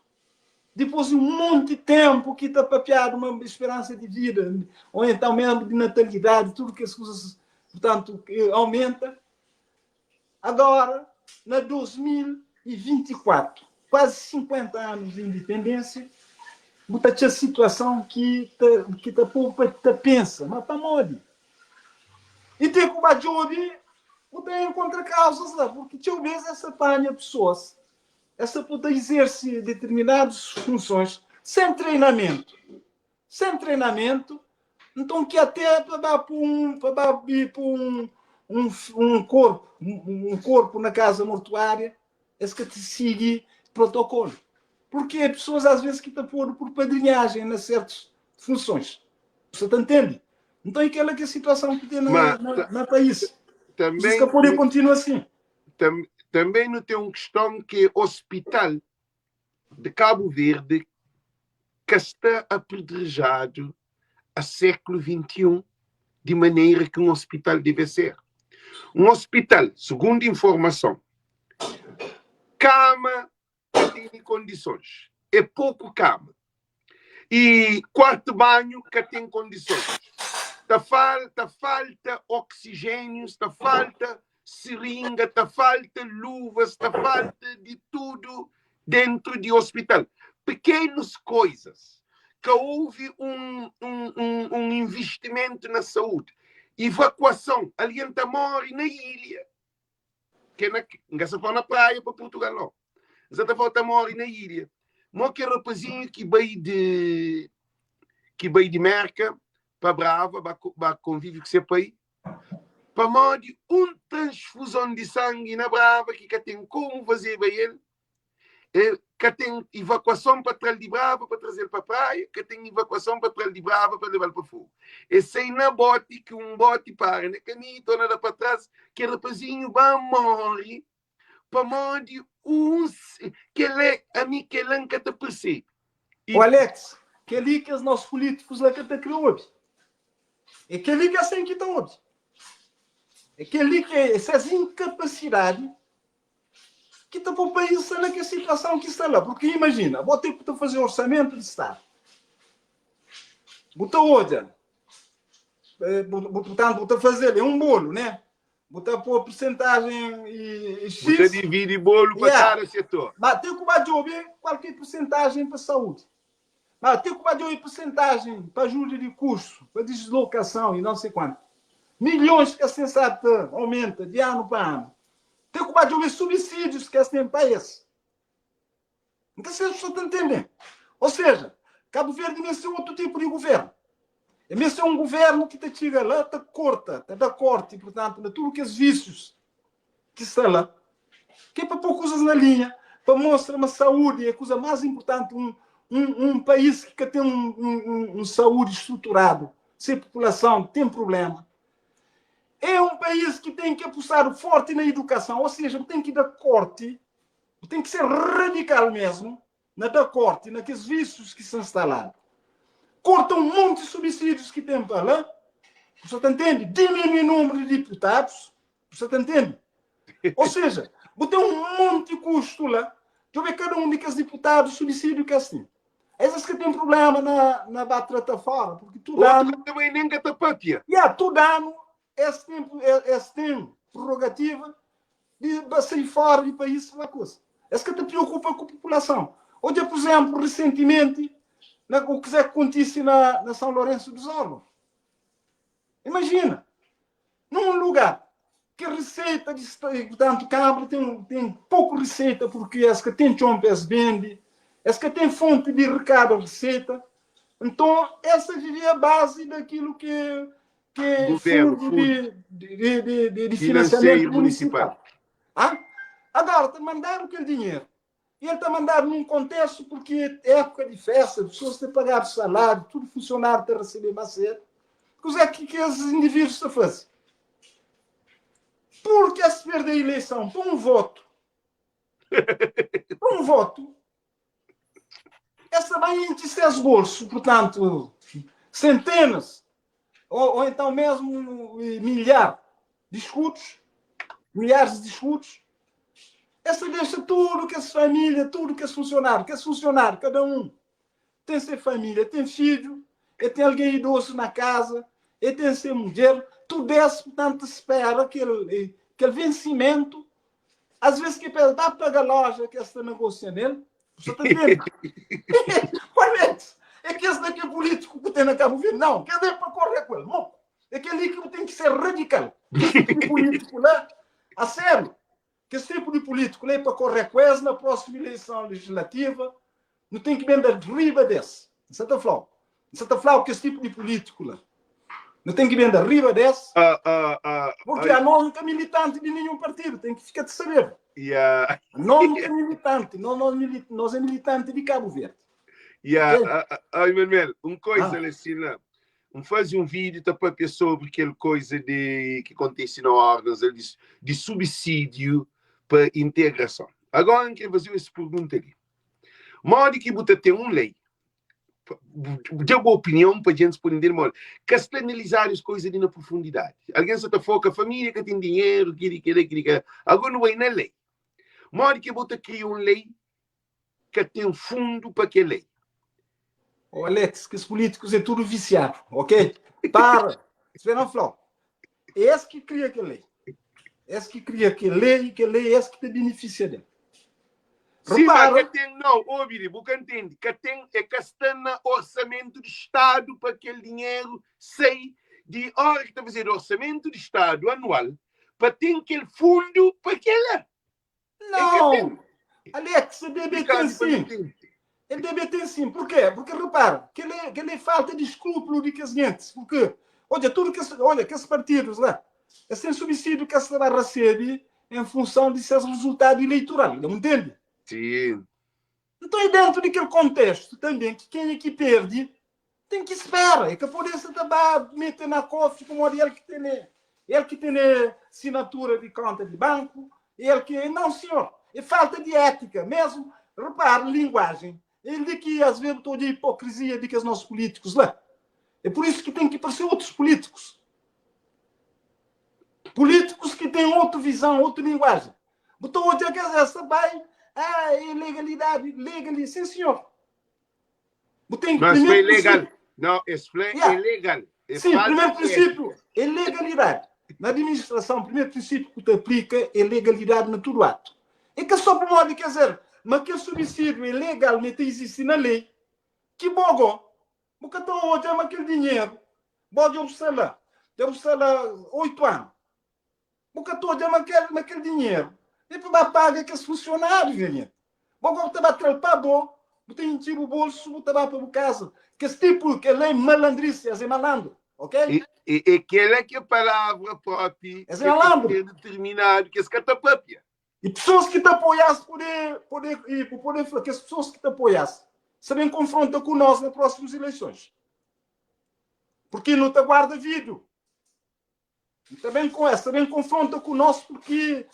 depois de um monte de tempo que está papeado uma esperança de vida, ou então mesmo de natalidade, tudo que as coisas, portanto, aumenta. Agora, na 2024, quase 50 anos de independência, bu ta txeu situação ki ta, ki ta pô pa ta pensa, ma pamodi? E te ku ba djobe, bu ta enkontra kauzas la, porque txeu bes es ta panha pessoas, es ta pô ta exerce determinados funções sem treinamento. Sem treinamento, nton ki até pa ba pu un, pa ba bi pu un, un, un korpu, un korpu na kaza mortuária, es ka ta sigi protokolu. Porque é pessoas às vezes ki ta podu por padrinhagem na certos funções. Você ta entende? Então é aquela que é a situação que tem na, Ma na, ta, na país. também, Isso ka pode continuar assim. tam, também não tem uma questão que hospital de Cabo Verde ka sta apedrejadu a sékulu 21 di manera ki un ospital debe ser. Un ospital, sugundu informason, kama ka tene kondisons, é poku kama. E kuartu banhu ka ten kondisons. Ta falta falta oksijéniu, sta falta siringa, ta falta luvas, ta falta di tudu dentru di ospital. Pequenos coisas. Ka houve um, um, um, um investimento na saúde. Evacuação. Alguém ta morre na ilha. Que na, nka sa fala na praia pa Portugal não. Nsa ta fala ta morre na ilha. Mo que rapazinho que bai de que bai de Merca pa Brava, ba, ba convive com seu pai, pamodi un transfuzon di sangi na Brava ki ka ten komu fazeba el, el ka ten evakuason pa tra-l di Brava pa traze-l pa praia, ka ten evakuason pa tra-l di Brava pa leba-l pa Fogo. E sai na boti ki un boti para na kaminhu, torna da pa tras, kel rapazinhu ba morre pamodi un kel é ami kel-la N ka ta persebe. E... O Alex, kel-li ki es nos pulítikus la ka ta kre obi. É kel-li ki es ten ki ta obi. É kel-li ki é ses inkapasidadi ki ta pô país sta na kel situason ki sta la. Porque imajina, bo ten ku ta faze orsamentu di Stadu. Bu ta odja, purtantu, bu ta faze-l, é un bolu, né? Bu ta pô persentajen e X. Bu ta dividi bolu pa Yeah. kada setor. Ma ten ku ba djobe kual ki é persentajen pa saúdi. Ma ten ku ba djobe persentajen pa ajuda di kustu, pa dislokason i não sei kuantu. Milhons ki es ten sa ta aumenta di anu pa anu. Ten ku ba djobe subsídius ki es ten pa es. N ka sei si bu sta ta ntende. Ou seja, Kabu Verdi meste otu tipu di guvernu. E meste un guvernu ki ta txiga la, ta korta, ta da korti, purtantu, na tudu kes vísius ki sta la, ki é pa pô kuzas na linha. Pa mostra ma saúdi é kuza más inpurtanti. Un, un, un país ki ka ten un, un, un saúdi struturadu, se populason ten prubléma. É un país ki ten ki apostadu forti na idukason, ou seja, bu ten ki da korti, bu ten ki ser radikal mesmu na da korti na kes vísius ki sta instaladu. Korta un monti subsídius ki ten pa la, bu sa ta ntende? Diminui númeru di diputadus, bu sa ta ntende? Ou seja, bu ten un monti kustu la, djobe kada un di kes diputadu subsídiu ki es ten. Es es ka ten problema na, na ba trata fora, porque tudu Outro anu, também nem ka ta papia. yeah, tudu anu es ten, es ten prerrogativa di ba sai fora di país pa kusa. Es ka ta preokupa ku populason. Odja, por exemplo, recentemente, na, o que é que acontece na, na São Lourenço dos Órgãos. Imagina, num lugar que receita de, portanto, Câmara tem, tem pouco receita porque es que tem chão para es vende, es que tem fonte de arrecada receita. Então, essa vivia a base daquilo que que é Governo, fundo fundo de, de, de, de, de financeiro financiamento municipal. municipal. Ah? Agora, te mandaram aquele dinheiro. E ele está mandado num contexto porque é época de festa, as pessoas têm pagado salário, tudo funcionário está a receber mais cedo. Coisa é que, que esses indivíduos estão a fazer? Porque se perder a eleição por um voto, por um voto, essa vai encher os bolsos, portanto, centenas, ou, ou então mesmo milhares de escudos, milhares de escudos. Essa deixa tudo que as família, tudo que as funcionário, que as funcionário, cada um tem sua família, tem filho, e tem alguém idoso na casa, e tem sua mulher, tudo isso, portanto, espera aquele, aquele vencimento. Às vezes que pede, dá paga a loja que está negociando nele, você está entendendo? Olha, é que esse daqui é político que tem na Cabo Verde. Não, quer dizer para correr com ele. Não. É aquele que tem que ser radical. Esse tipo de político lá, a sério, que esse tipo de político lá é para correr com eles na próxima eleição legislativa, não tem que vender riba desse. Você está falando? Você está falando que esse tipo de político lá não tem que vender riba desse, porque a nós nunca é militante de nenhum partido, tem que ficar de saber. Yeah. Nós não é militante, nós, nós, nós é militante de Cabo Verde. Yeah. Okay? Ah, Emanuel, uma coisa ah. assim, um fazer um vídeo tá papia sobre aquela coisa de que acontece na órgãos de, de subsídio para integração. Agora eu quero fazer essa pergunta ali. Modo que você tem uma lei, dê boa opinião para a gente poder entender melhor. Que está analisar as coisas ali na profundidade. Alguém só está foca, a família que tem dinheiro, que que que que Agora não é na lei. Modo que você cria uma lei que tem fundo para que lei. Oh, Alex, que os políticos é tudo viciado, ok? Para. Espera não, Flor. Esse que cria aquela lei. Esse que cria aquela lei, que lei é esse que te beneficia dele. Sim, mas que tem, não, ouve, você entende, que tem, é que está no orçamento do Estado para aquele dinheiro sai de hora que está fazendo orçamento do Estado anual, para ter aquele fundo para aquela. Não! Alex, deve ter sim. Ele deve ter sim. Por quê? Porque repara, que ele, que ele falta de escrúpulo de que as gente. Porque, olha, tudo que, olha, que esses partidos lá, eles têm subsídio que se vai receber em função de seu resultado eleitoral, não entende? Sim. Então é dentro daquele contexto também que quem é que perde tem que esperar. É que a polícia também mete na cofre como ele que tem, ele que tem assinatura de conta de banco, ele que. Não, senhor. É falta de ética mesmo. Repare, linguagem. Ele de que às vezes toda a hipocrisia de que os nossos políticos lá. É por isso que tem que aparecer outros políticos. Políticos que têm outra visão, outra linguagem. Botou outra que essa vai, ah, ilegalidade, legalidade. Sim, senhor. Tem, Mas foi legal. Não, esse foi yeah. ilegal. É Sim, primeiro princípio, é legalidade. Na administração, o primeiro princípio que te aplica é legalidade no todo ato. É que só por modo, quer dizer, mas que o subsídio é legalmente existe na lei, que bogo, porque estou hoje aquele dinheiro, pode observar, deve lá 8 anos. Porque estou a aquele, aquele dinheiro. E para pagar aqueles funcionários, gente. Bom, você vai trepar bom, você encher o bolso, você vai para casa. Que esse tipo, que é malandrice, é malandro, ok? E, e, e aquela que é a palavra própria, é malandro. É determinado, que esse catapapia. E pessoas ki ta apoias pode, pode, e pode fla que as pessoas que te apoias se bem confronta com nós nas próximas eleições. Porque não te guarda vídeo. Também com essa, também confronta com nós porque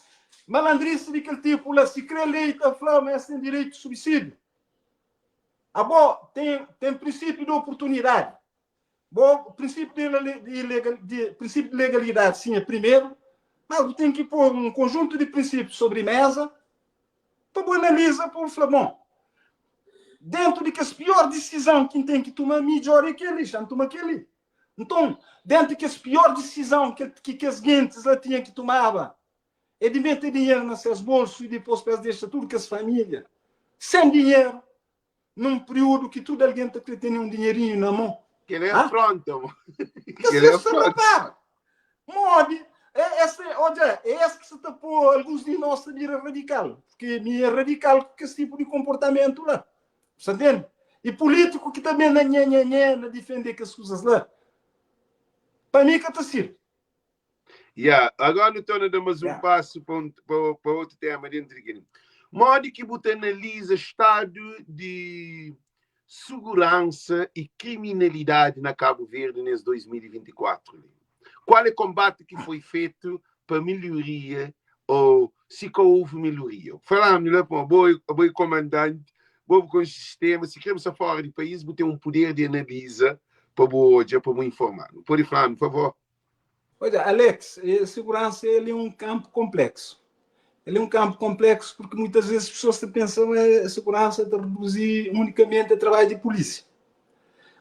malandrice daquele tipo lá, se crê lei, tá falando, mas tem direito de subsídio. Ah, bom, tem princípio de oportunidade. Bom, princípio de legalidade, sim, é primeiro, mas tem que pôr um conjunto de princípios sobre mesa para analisar, para falar, bom, dentro de que a pior decisão que tem que tomar, melhor é aquele, já não toma aquele. Então, dentro de que a pior decisão que as gentes lá tinham que tomar, é de meter dinheiro nos seus bolsos e depois deixa tudo que as famílias, sem dinheiro, num período que tudo alguém está tendo um dinheirinho na mão. Que ele é afronta, mano. Que ele é afronta. Mode, é esse, olha, é esse que se tapou alguns de nós a vir radical, porque me é radical com esse tipo de comportamento lá. Você entende? E político que também na nha, nha, nha, na defender que as coisas lá. Para mim que está certo. Yeah. Agora estou a dar mais um passo para outro tema dentro daquele. Modo que você analisa estado de segurança e criminalidade na Cabo Verde nesse 2024? Qual é o combate que foi feito para melhoria ou se houve melhoria? Falamos lá para o boi comandante, bom com o sistema, se queremos sair fora do país, você tem um poder de análise para boa, para me informar. Pode falar, por favor. Olha, Alex, a segurança ele é um campo complexo. Ele é um campo complexo porque muitas vezes as pessoas pensam que a segurança está reduzir unicamente a trabalho de polícia.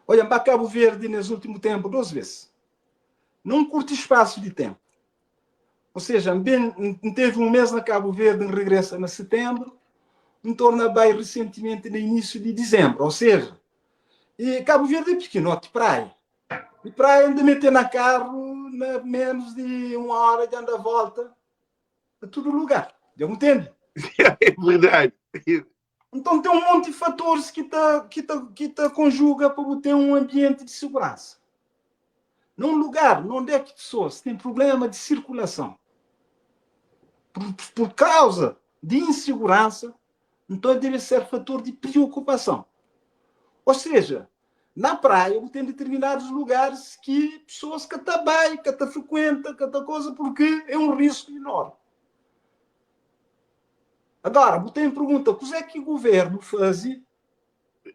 Olha, para Cabo Verde, nesse último tempo, duas vezes. Num curto espaço de tempo. Ou seja, bem, teve um mês na Cabo Verde, em regressa em setembro, em torna bem recentemente no início de dezembro. Ou seja, e Cabo Verde é pequenote, praia. E praia ainda meter na carro na menos de uma hora de andar a volta a todo lugar. Já entende? É verdade. Então tem um monte de fatores que tá conjuga para ter um ambiente de segurança. Num lugar onde é que pessoas têm problema de circulação por causa de insegurança, então deve ser fator de preocupação. Ou seja, na praia tem determinados lugares que pessoas que tá bem, que tá frequenta, que tá coisa, porque é um risco enorme. Agora, você tem pergunta, o que é que o governo faz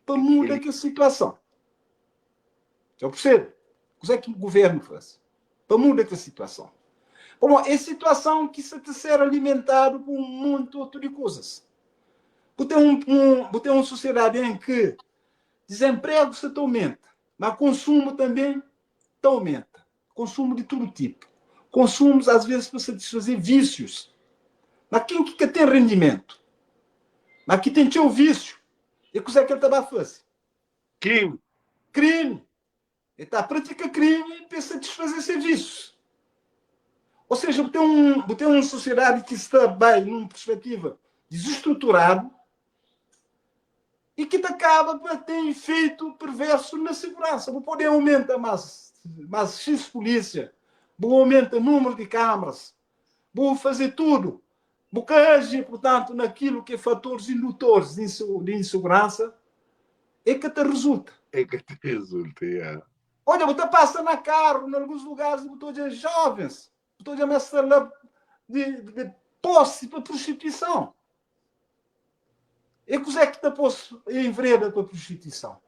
para mudar aquela situação? Eu percebo. O que é que o governo faz para mudar aquela situação? Bom, é situação que se ser alimentado por um monte outro de coisas. Você tem uma sociedade em que desemprego se aumenta, mas consumo também aumenta. Consumo de todo tipo. Consumos, às vezes, para satisfazer vícios. Mas quem que tem rendimento? Mas que tem seu vício. E o que é que ele está a fazer? Crime. Crime. Ele está a praticar crime para satisfazer seus vícios. Ou seja, tem uma sociedade que está bem numa perspectiva desestruturada e que acaba por ter efeito perverso na segurança. Vou poder aumentar mais X polícia, vou aumentar o número de câmaras, vou fazer tudo. Vou agir, portanto, naquilo que é fatores indutores de insegurança, é que te resulta. É que te resulta, é. Olha, você passa na carro, em alguns lugares, botou de jovens, botou de lá de posse para prostituição. E que é que te pôs em vereda para prostituição?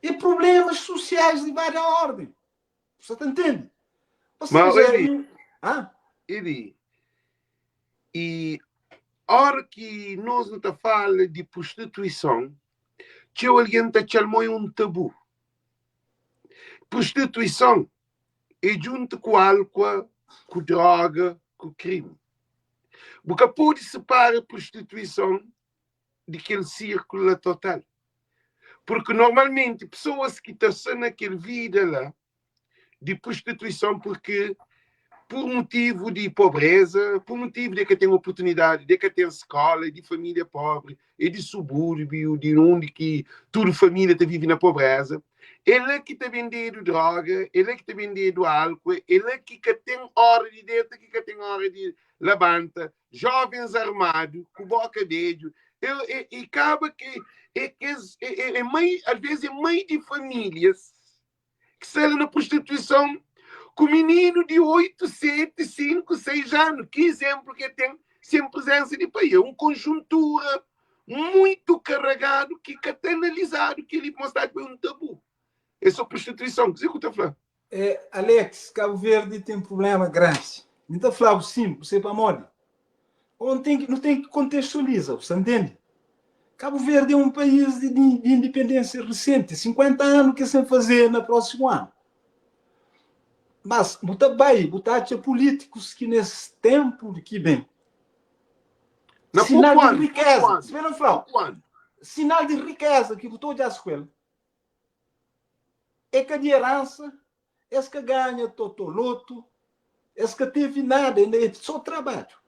E problemas sociais de várias ordem. Você te entende? Ou seja, Mas, Eli, Eli, e hora que nós não te fala de prostituição, que alguém te chamou um tabu. Prostituição é junto com álcool, com droga, com crime. Porque pode separar a prostituição daquele círculo total. Porque normalmente pessoas que estão naquela vida lá de prostituição porque por motivo de pobreza, por motivo de que tem oportunidade, de que tem escola, de família pobre, e de subúrbio, de onde que toda família te vive na pobreza. É la ki ta bendedu droga, é la ki ta bendedu álkua, é la ki ka ten óra di deta, ki ka ten óra di labanta, jovens armadu, ku boka bedju, e, e, e kaba ki é kes, é, é, é mãe, às vezes é mãe de famílias ki sta la na prostituison ku mininu di 8, 7, 5, 6 anu. Ki izénplu ki el ten sen prezénsa di pai? É un konjuntura muitu karagadu ki ka ta analizadu. Kel-li pa mostra ma é un tabu. É sô prostituison. Kuzê ki bu ta fla? É, Alex, Cabo Verde tem problema grande. Mi ta fla-bu sim, bu sei pamodi? Ou tem que, nu tem que contextualiza, bu sa ntende? Cabo Verde é um país de, de independência recente, 50 anos que sem fazer na próximo ano. Mas bu ta bai, bu ta atxa políticos que nesse tempo que bem Na sinal pouco de ano, pouco riqueza, ano, espera flau, pouco ano. sinal de riqueza que bu ta odja com ele é ka de herança, es ka ganha totoloto, es ka teve nada, é só trabalho.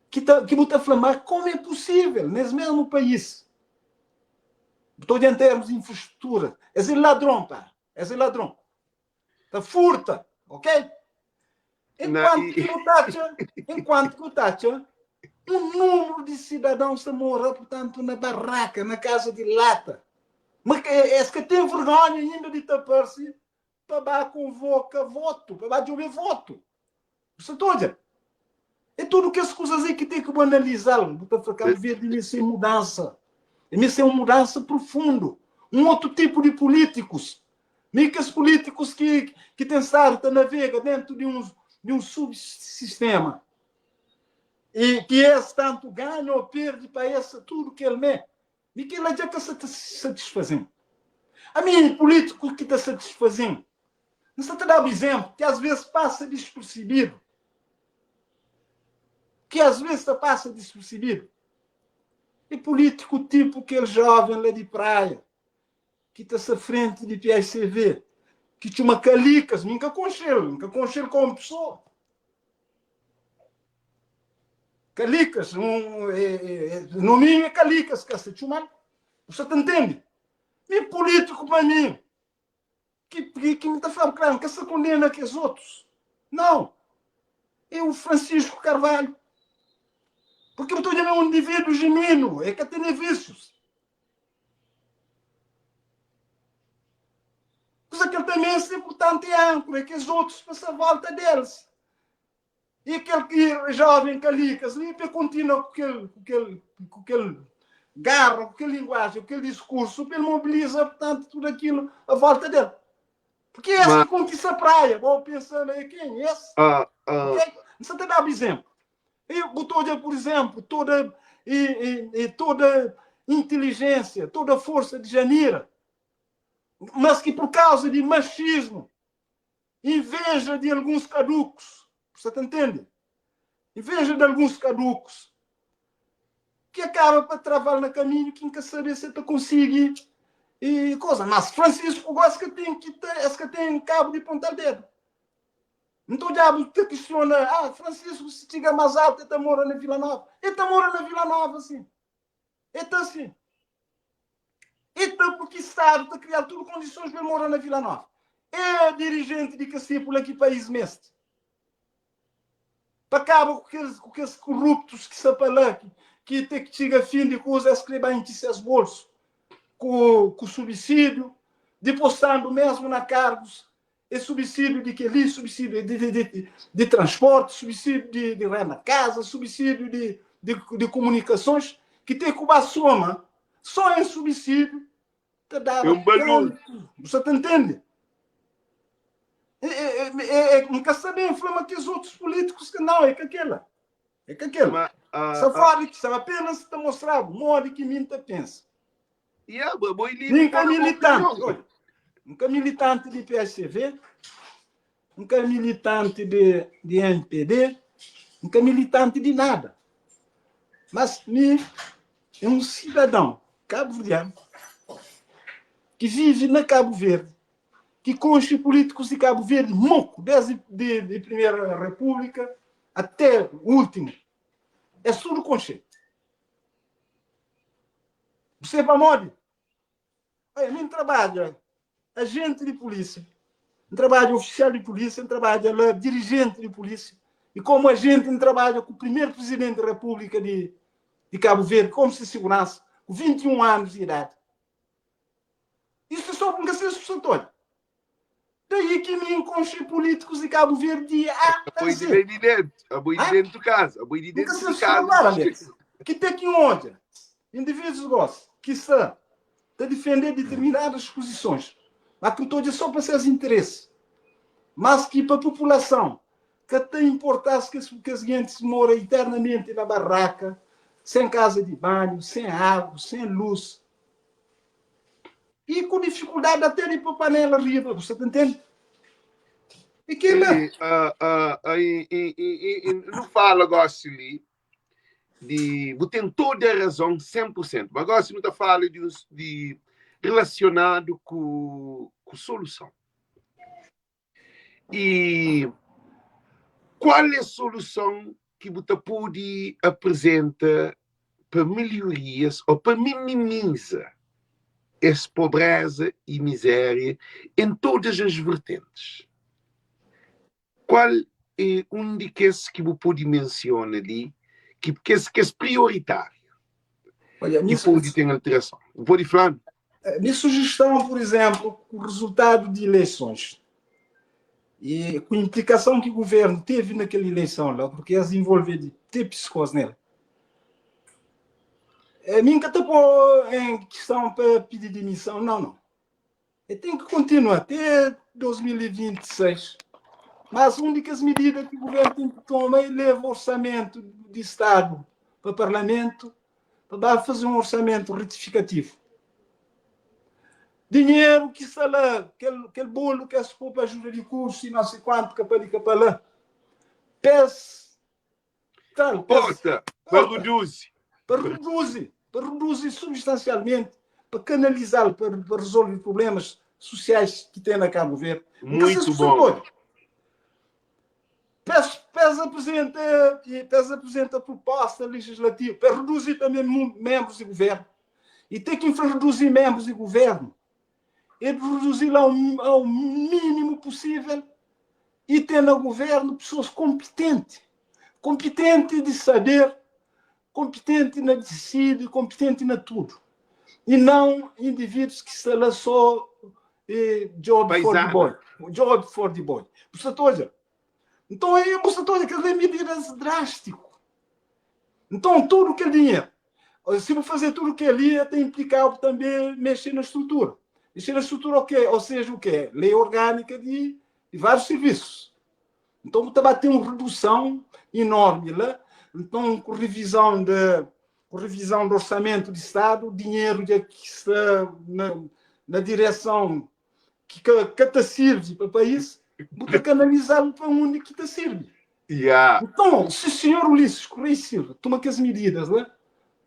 Que, ta, que bu ta fla, mas como é possível, nesse mesmo país? Estou em termos de infraestrutura. Esse é ladrão, pá. Esse é ladrão. Ta furta, ok? Enquanto que bu ta atxa, enquanto que bu ta atxa, um número de cidadãos ta mora, portanto, na barraca, na casa de lata. Mas es ka tem vergonha ainda de ta parse pa ba convoca voto, pa ba djobe voto. Bu ta odja? É tudo kes kuzas aí que tem que bu analisá-lo. Bu ta fla Cabo Verde meste mudança. Meste uma mudança profundo. Um outro tipo de políticos. Nem que os políticos que, que têm estado a navega dentro de um, de um subsistema. E que esse tanto ganha ou perde para esse tudo que ele é. E que ele já está satisfazendo. A mim, político que está satisfazendo. Não está te dar um exemplo, que às vezes passa despercebido. Que às vezes passa despercebido. E político tipo aquele jovem lá de praia, que está à frente de PSCV, que tinha uma calicas, nunca conchelo, nunca conchelo como pessoa. Calicas, um, é, é, é, nome é Calicas, que se chama. Você te entende? E político para mim, que, que, que me está falando, claro, que se condena que os outros. Não. É o Francisco Carvalho. Porque eu estou dizendo é um indivíduo genuíno, é que tem vícios. Mas aquele também é importante é âncora, é que os outros passam a volta deles. E aquele que jovem Calicas, ali continua com aquele, com aquele, com aquele garra, com aquela linguagem, com aquele discurso, ele mobiliza, portanto, tudo aquilo à volta dele. Porque esse Mas... que conquista a praia, vou pensando aí, quem é esse? Ah, ah. Okay? Você te dá um exemplo. E botou, por exemplo, toda, e, e, e toda inteligência, toda a força de Janira, mas que por causa de machismo, inveja de alguns caducos, você te entende? Inveja de alguns caducos, que acaba para travar no caminho, que nunca sabe se te consegue e coisa. Mas Francisco gosta que tem que ter, que tem cabo de ponta dedo. Então o diabo te questiona, ah, Francisco, se chega mais alto, ele está morando na Vila Nova. Ele está morando na Vila Nova, sim. Ele está assim. Ele está porque Estado está criando tudo condições para ele morar na Vila Nova. É dirigente de Cacípula que país mestre. Para acabar com aqueles, com aqueles corruptos que se lá, que, que tem que chegar fim de coisa, escrever em seus bolsos, com, com subsídio, depositando mesmo na cargos, é subsídio de que ali, subsídio de, de, de, de transporte, subsídio de, de renda casa, subsídio de, de, de comunicações, que tem que uma soma, só em subsídio, te dá É um barulho. Você te entende? É, é, é, é, nunca sabe inflama que os outros políticos que não, é que aquela. É que aquela. Mas, ah, Só fala que sabe apenas te mostrar o modo que minta pensa. yeah, boi livre Nunca para a militante, opinião. olha, nunca militante de PSCV, nunca militante de, de MPD, nunca militante de nada. Mas me é um cidadão cabo-verdiano que vive na Cabo Verde, que conche políticos de Cabo Verde, moco, desde de, de Primeira República até o último. É tudo conche. Você para mode. Olha, mi N trabadja ajenti di pulísia, N trabadja ofisial di pulísia, N trabadja la dirijenti di pulísia i komu ajenti N trabadja ku primeru prizidenti di Repúblika di di Kabu Verdi komu se siguransa ku 21 anus di idadi. Isu é só N ka sabe si bu sa ta odja. Daí ki mi N konxe pulítikus di Kabu Verdi di A a Abo é Z. di lei di dentu, abo é di Hã? dentu kaza, abo é di N ka dentu sabe di si bu kaza ta Alex. Ki te ki N odja indivídus gosi ki sta ta difende ditirminadas puzisons, ma ki N ta odja só pa ses interesi, mas ki pa populason ka ta inporta-s ki kes gentis mora iternamenti na barraka, sen kaza di banhu, sen agu, sen lus i ku difikuldadi ate di poi panela riba, bu sta ta ntende? E kila. E, ah, ah, ah, e, e, e, e, nu fala gosi li di bu ten toda a razon 100%, mas gosi nu ta fala di, di relacionado ku, ku soluson. E kual é soluson ki bu ta pode apresenta pa melhorias ou pa minimiza es pobreza e miséria em todas as vertentes? Kual é un di kes ki bu pode mensiona li, ki kes kes prioritáriu Olha, ki minha, pode ten alterason? Bu pode fla-nu? minha sugestão, por exemplo, com o resultado de eleições e com a implicação que o governo teve naquela eleição lá, porque eles envolver de ter psicose nela. A mim nunca estou em questão para pedir demissão, não, não. Eu tenho que continuar até 2026. Mas uma das medidas que o governo tem que tomar é levar o orçamento de Estado para o Parlamento para fazer um orçamento retificativo. Dinheiro que está lá, aquele, aquele bolo que é suposto para ajuda de custo e não sei quanto, que para ali, que para lá. Pes, tal, pes, Porta, pa reduzi. Para reduzir, para reduzir substancialmente, para canalizar, para, para resolver problemas sociais que tem na Cabo Verde. Muito bom. PES, PES apresenta, PES apresenta proposta legislativa para reduzir também membros de governo. E tem que reduzir membros de governo. E reduzir ao, ao mínimo possível e ter no governo pessoas competentes. Competentes de saber, competente na decide, competente na tudo. E não indivíduos que estão lá só eh, job for the boy. Job for the boy. Portanto, olha, então, é, portanto, olha, que medidas drástico. Então, tudo aquele dinheiro, se vou fazer tudo o que ali, até implicava também mexer na estrutura. Mexer na estrutura, o quê? Ou seja, o quê? Lei orgânica de, de vários serviços. Então, também tem uma redução enorme lá. Então, com revisão de, com revisão do orçamento de Estado, o dinheiro de que está na, na direção que, que, que te serve para o país, você canalizá-lo para onde que te serve. Yeah. Então, se o senhor Ulisses Correia Silva toma aquelas medidas, né,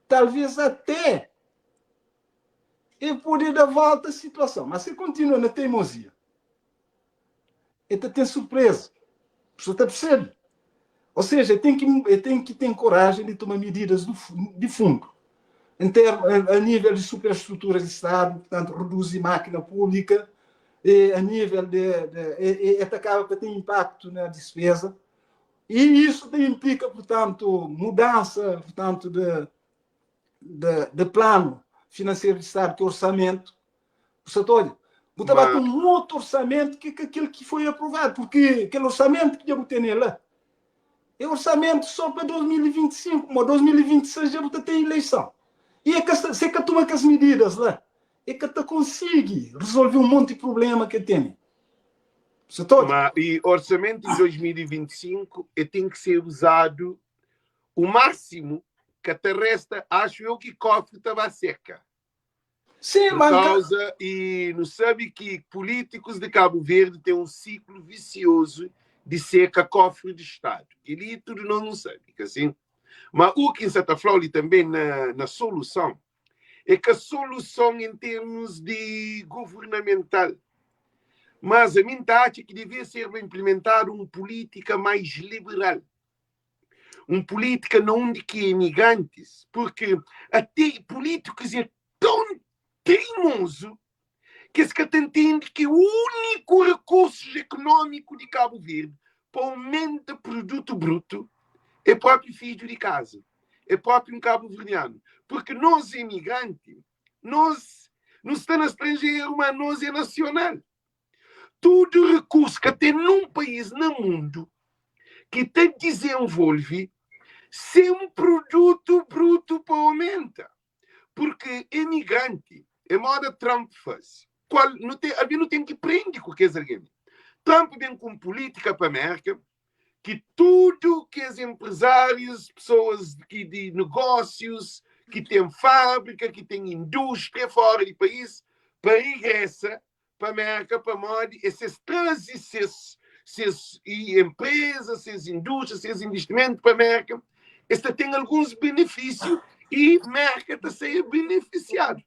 talvez até ele poder dar volta à situação. Mas se continua na teimosia, ele tem surpresa. A pessoa está percebendo. Ou seja, ele tem que, ele tem que ter coragem de tomar medidas do, de fundo. Em ter, a, a nível de superestruturas de Estado, portanto, reduzir máquina pública, e a nível de, de e, e, acaba para ter impacto na despesa. E isso também implica, portanto, mudança, portanto, de, de, de plano financeiro de Estado, que é orçamento. Portanto, olha, botar um outro orçamento que, que aquele que foi aprovado, porque aquele orçamento que já botei lá é orçamento só para 2025, mas 2026 já tem eleição. E é que se que toma as medidas lá, é que te consegue resolver um monte de problema que tem. Mas, e orçamento em 2025 e tem que ser usado o máximo que até resta, acho eu que cofre estava seca. Sim, Por causa, e não sabe que políticos de Cabo Verde têm um ciclo vicioso de seca cofre de Estado. Ele tudo não, não sabe, que assim. Mas o que está falando também na, na solução é que a solução em termos de governamental, mas a minha acha que devia ser implementada uma política mais liberal. Uma política não de que imigrantes, porque até políticos é tão teimoso. Ki es ka ta ntende ki úniku rekursus ekonómiku di Kabu Verdi pa aumenta produtu brutu é própi fidju di kaza, é própi un kabuverdianu. Purki nos imigranti, nos nu sta na stranjeru, ma nos é nasional. Tudu rekursu, ka ten nun país na mundu ki ta dizenvolve sen produtu brutu pa aumenta. Purki imigranti é moda Trump faze. Kual nu ten, algen nu ten ki prende ku kes algen li. Trump ben ku un pulítika pa Mérka ki tudu kes enprezárius, pesoas ki di negósius, ki ten fábrika, ki ten indústria fóra di país, pa regresa pa Mérka pamodi es ses traze ses ses enpreza, ses indústria, ses investimentu pa Mérka, es ta ten alguns benefísiu i Mérka ta sair benefisiadu.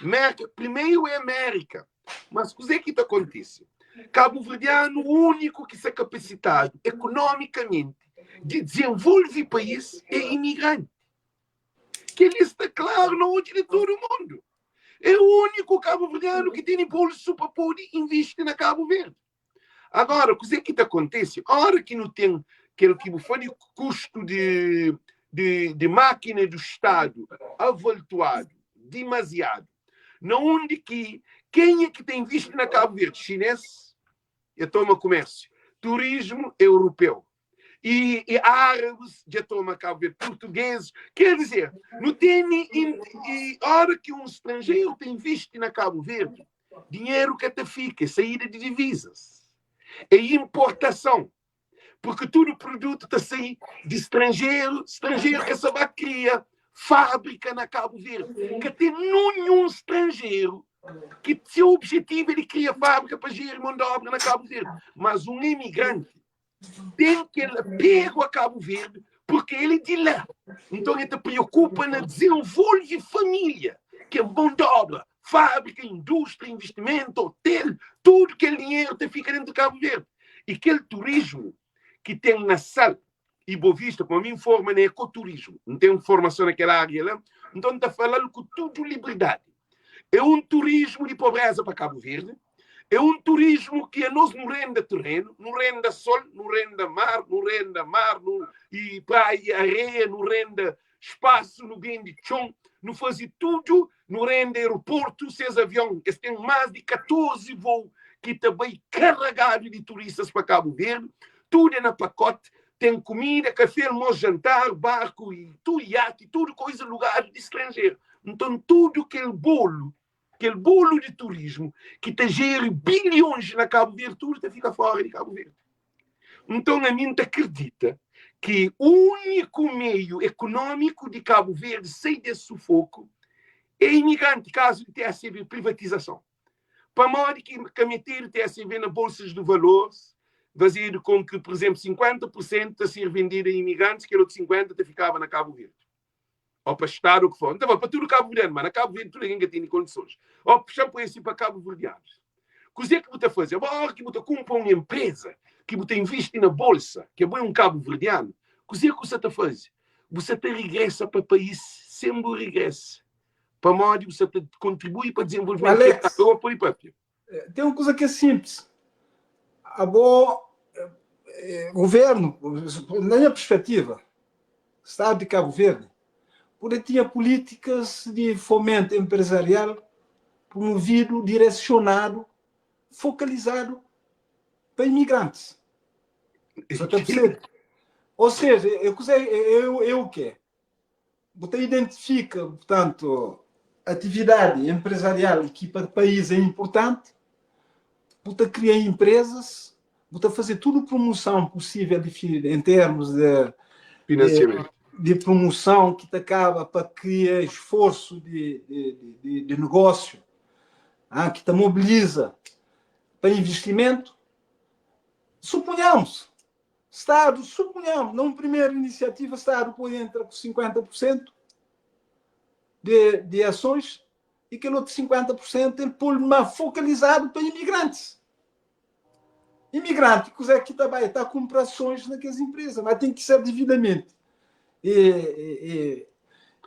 Mérka, primeru é Amérika. Mas kuzê ki ta kontise? Kabuverdianu úniku ki sta kapasitadu ekonomikamenti di dizenvolve país é imigranti. Kel-li sta klaru na odju di tudu mundu. É úniku kabuverdianu ki tene bolsu pa pode invisti na Kabu Verdi. Agora, kuzê ki ta kontise? Ora ki nu ten kel ki bu fla di kustu di, di, di mákina du Stadu avoltuadu, dimaziadu, na undi ki kenha ki ta invisti na Kabu Verdi? Xinês, e toma kumérsiu, turismu europeu, e, e árabes dja toma Kabu Verdi, portugueses, quer dizer, nu tene, e ora ki un stranjeru ta invisti na Kabu Verdi, dinheru ka ta fika, é saída di divisas, é importason, porque tudu produtu ta sai di stranjeru, stranjeru ka sa ba kria fábrika na Kabu Verdi, ka ten ninhun stranjeru ki se objetivu é di kria fábrika pa jeri mon di obra na Kabu Verdi, mas un imigranti ten kel apegu a Kabu Verdi porque el é di la. Nton el ta preokupa na dezenvolve família, ki é mon di obra, fábrika, indústria, investimentu, hotel, tudu kel dinheru ta fika dentu di Kabu Verdi. I kel turismu ki ten na Sal i Bovista, kuma mi N forma na ekoturismu, N ten formason na kel ária la, nton N ta fala-l ku tudu liberdadi. É un turismu di pobreza pa Kabu Verdi, é un turismu ki anos nu renda terrenu, nu renda sol, nu renda mar, nu renda mar nu, i praia, areia, nu renda spasu, nu bendi txon, nu faze tudu, nu renda aeroportu, ses avion, es ten más di 14 voo ki ta bai karagadu di turistas pa Kabu Verdi, tudu é na pakoti, ten kumida, kafé, almosu, jantar, barku i tudu, iati, tudu koiza lugadu di stranjeru. Nton tudu kel bolu, kel bolu di turismu ki ta jeri bilhons na Kabu Verdi, tudu ta fika fora di Kabu Verdi. Nton ami N ta kridita ki úniku meiu ekonómiku di Kabu Verdi sai des sufoku é imigranti, kazu di TSV, privatizason. Pamodi ki ka metedu TSV na bolsas di valores, fazedu kon ki, pur izenplu, 50 pur sentu ta ser vendidu a imigrantis, kel otu 50 ta fikaba na Kabu Verdi? Ou pa Stadu ou ki for. N ta fla pa tudu kabuverdianu, ma na Kabu Verdi tudu algen ka tene kondisons. Ou puxa-m pa esi pa kabuverdianus. Kuzê ki bu ta faze? Abo óra ki bu ta kunpra un enpreza ki bu ta invisti na bolsa, ki abo é un kabuverdianu, kuzê ki bu sa ta faze? Bu sa ta regresa pa país sen bu regresa. Pamodi bu sa ta kontribui pa dizenvolvimentu di Alex, Abo pode papia. Ten un kuza ki é sinplis. Abo, governu, na nha perspetiva, Stadu di Kabu Verdi pode tinha pulítikas di fomentu enprezarial promovidu, diresionadu, fokalizadu pa imigrantis. Sa ta persebe? Ou seja, é kuze, é o ke? Bu ta identifika, purtantu, atividadi enprezarial ki pa país é inpurtanti, bu ta kria inprezas, bu ta faze tudu prumuson pusível di en termus de Finansiamentu. de prumuson ki ta kaba pa kria esforsu di di di negósiu, ki ta mobiliza pa investimentu. Supunhamos Stadu, supunhamos, na un primeru inisiativa, Stadu pode entra ku 50 pur sentu de, de asons i kel otu 50 pur sentu el pô-l ma fokalizadu pa imigrantis. Imigranti, kuzé ki ta bai? Ta kunpra asons na kes inpreza, ma ten ki ser dividamenti e, e, e.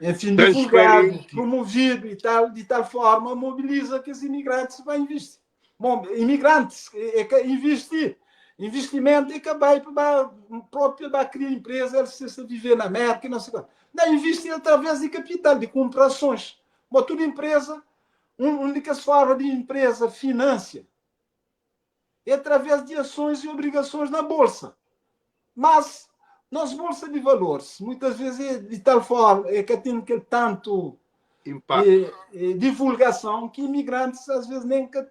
Enfim, divulgado, promovido e tal, de tal forma mobiliza que os imigrantes vão investir. Bom, imigrantes é que investir. Investimento é que vai para próprio vai criar empresa, ele se viver na América, não sei qual. Não, investir através de capital, de compra ações. Bom, toda empresa, uma única forma de empresa financia é através de ações e obrigações na bolsa. Mas nós bolsa de valores, muitas vezes é de tal forma é que tem aquele tanto Impacto. Divulgação que imigrantes às vezes nem que,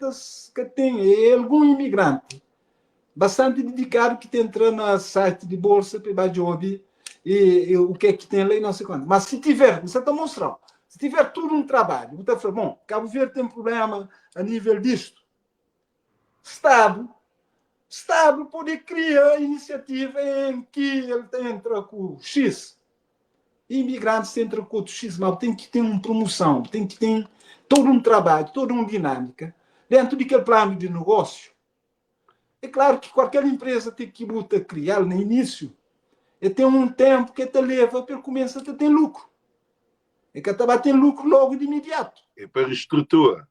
que tem. É algum imigrante bastante dedicado que tem entrando no site de bolsa para job e o que é que tem lá e não sei quanto. Mas se tiver, você está mostrando, se tiver tudo um trabalho, você fala, bom, Cabo Verde tem problema a nível disto. Estado pode criar iniciativa em que ele entra com X. Imigrantes entram com outro X, mas tem que ter uma promoção, tem que ter todo um trabalho, toda uma dinâmica dentro daquele plano de negócio. É claro que qualquer empresa tem que botar criar no início. E tem um tempo que te leva para começar a ter lucro. E que te vai ter lucro logo de imediato. É para reestrutura.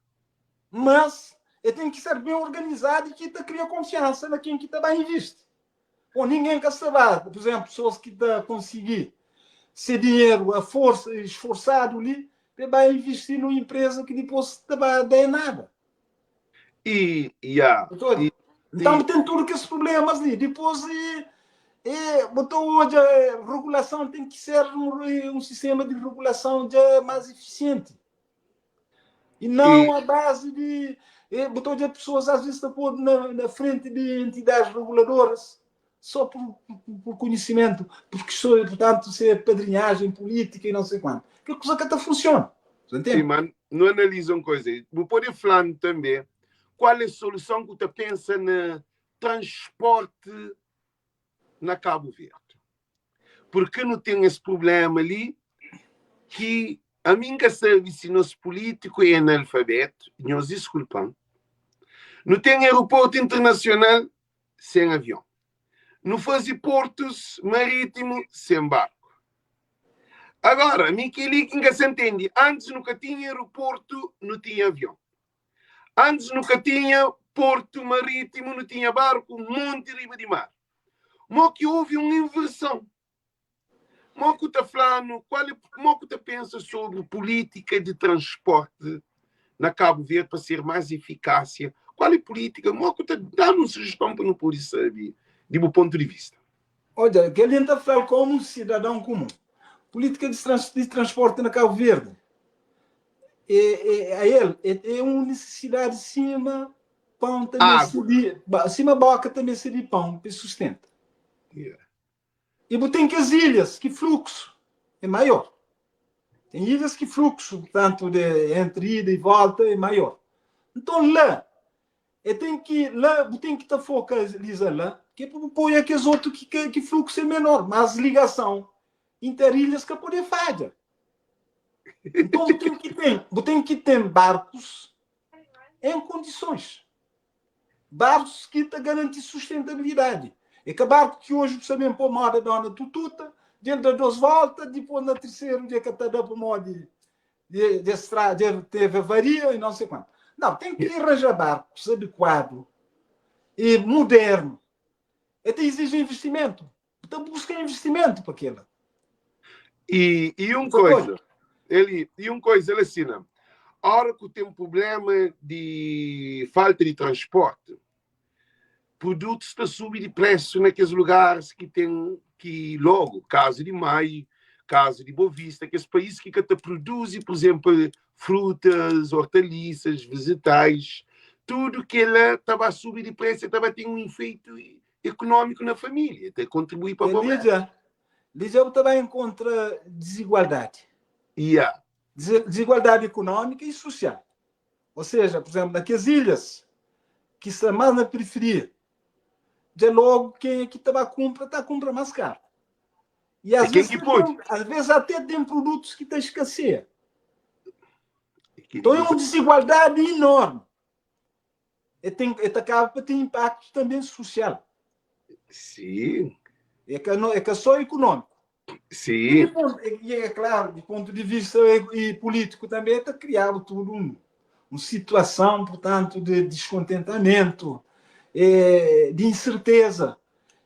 Mas ele tem que ser bem organizado e que te cria confiança na quem que também investe. Ou ninguém quer saber, por exemplo, pessoas que te conseguir ser dinheiro a força, esforçado ali, vai investir numa empresa que depois te vai dar nada. E, yeah, e, então e, tem tudo que esses problemas ali. Depois e botou hoje a regulação tem que ser um sistema de regulação já mais eficiente. E não à base de. Botou de pessoas às vezes a pôr na frente de entidades reguladoras só por conhecimento, porque sou, portanto, ser padrinhagem política e não sei quanto. Que coisa que até funciona. Você entende? Sim, mas não analisam coisa. Vou poder falar também qual é a solução que você pensa no transporte na Cabo Verde. Porque não tem esse problema ali que a mim que sabe se nosso político é analfabeto, nós desculpam. Não tem aeroporto internacional sem avião. Não faz portos marítimo sem barco. Agora, a mim que ali que se entende, antes nunca tinha aeroporto, não tinha avião. Antes nunca tinha porto marítimo, não tinha barco, monte riba de mar. Mas que houve uma inversão. Mo que tá falando, qual é, mo que tá pensa sobre política de transporte na Cabo Verde para ser mais eficácia? Qual é a política? Mo que tá dando uma sugestão para não poder saber, de meu ponto de vista. Olha, que ele está falando como um cidadão comum. Política de transporte na Cabo Verde. É, a ele é uma necessidade cima pão também se de, cima boca também se de pão que sustenta. E tem que as ilhas, que fluxo é maior. Tem ilhas que fluxo, tanto de entre ida e volta, é maior. Então lá, eu tenho que lá, tem que estar focalizado lá, que é para pôr aqueles outros que fluxo é menor, mas ligação interilhas que pode falha. Então tem que ter barcos em condições. Barcos que te garantem sustentabilidade. É que barco que hoje sabemos pôr moda dona tututa, dentro da duas voltas, depois na terceira dia que está dando para moda de estrada, teve avaria e não sei quanto. Não, tem que arranjar barcos adequados e moderno. Até exige investimento. Então busca investimento para aquilo. E uma coisa, ele, e uma coisa, ele assina. A hora que tem um problema de falta de transporte, produtos está subir de preço naqueles lugares que tem que logo, caso de Maio, caso de Boa Vista, aqueles países que até produzem, por exemplo, frutas, hortaliças, vegetais, tudo que ela estava a subir de preço, estava a ter um efeito econômico na família, até contribuir para a pobreza. Lídia, Lídia também encontra desigualdade. Desigualdade econômica e social. Ou seja, por exemplo, naquelas ilhas que estão mais na periferia, de logo quem é que está a compra, está a compra mais caro. E às E quem vezes, que pode? tem, às vezes até tem produtos que estão escassez. Então é uma desigualdade enorme. E acaba por ter impacto também social. É que, não, é que é só econômico. E, Sim. de ponto, e é claro, de ponto de vista e político também, está criado tudo uma situação, portanto, de descontentamento, de incerteza,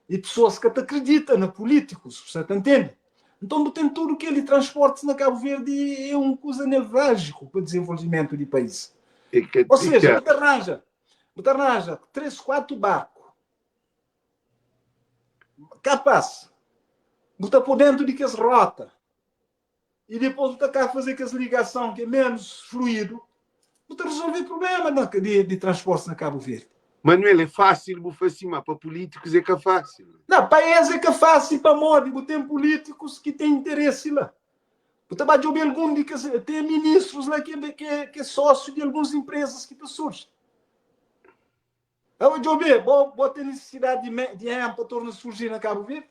e pessoas que até acreditam na políticos, você tá entende? Então, tem tudo que ele transporte na Cabo Verde é uma coisa nevrálgico para o desenvolvimento do país. Ou seja, você arranja 3, 4 barcos capaz, botar por dentro de que as rota e depois botar cá fazer que as ligação que é menos fluido, botar resolver problema de transporte na Cabo Verde. Manuel, é fácil bu fasi, mas para políticos é que é fácil. Não, para eles é que é fácil, para modo, tem políticos que têm interesse lá. Você vai ouvir algum de que tem ministros lá que é sócio de algumas empresas que te surgem. Eu vou ver, vou ter necessidade de EMPA torna surgir na Cabo Verde.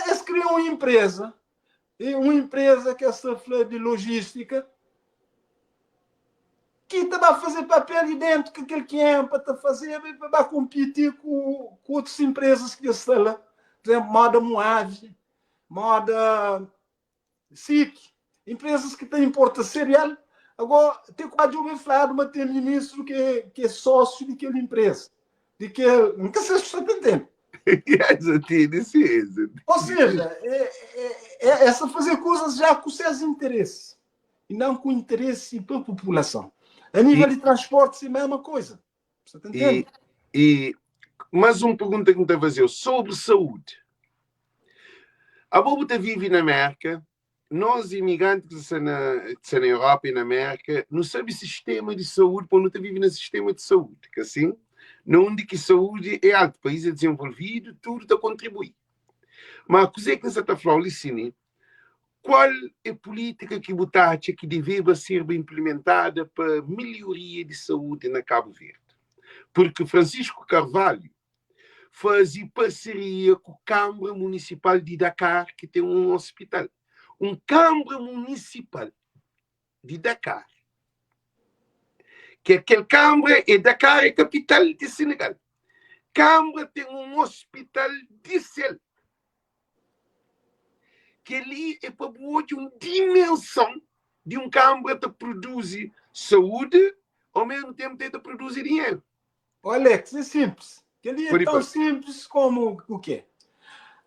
Eles criam uma empresa, e uma empresa que é essa de logística, que está a fazer papel ali dentro que aquele que é para fazer, vai competir com outras empresas que estão lá. Por exemplo, moda Moave, moda SIC, empresas que têm importa cereal. Agora, tem quase ouvir falar de uma tem ministro que é sócio daquela empresa. De que, nunca sei se você está entendendo. Ou seja, é essa fazer coisas já com seus interesses e não com interesse para a população. A nível de transportes é a mesma coisa. Você tá entendendo? E mais uma pergunta que me está a fazer sobre saúde. A Bobo vive na América, nós imigrantes que estão na Europa e na América, não sabe sistema de saúde, porque não está vivendo no sistema de saúde, que assim, não onde que saúde é alto, o país é desenvolvido, tudo está a contribuir. Mas o que é que você está falando, Licine? Qual é a política que você que deve ser implementada para melhoria de saúde na Cabo Verde? Porque Francisco Carvalho fazia parceria com a Câmara Municipal de Dakar, que tem um hospital. Um Câmara Municipal de Dakar. Que aquele Câmara é Dakar, é capital de Senegal. Câmara tem um hospital de céu. Que ali é para uma dimensão de um Câmara que produz saúde, ao mesmo tempo tem de produzir dinheiro. Ô, Alex, é simples. Que ali é tão simples como o quê?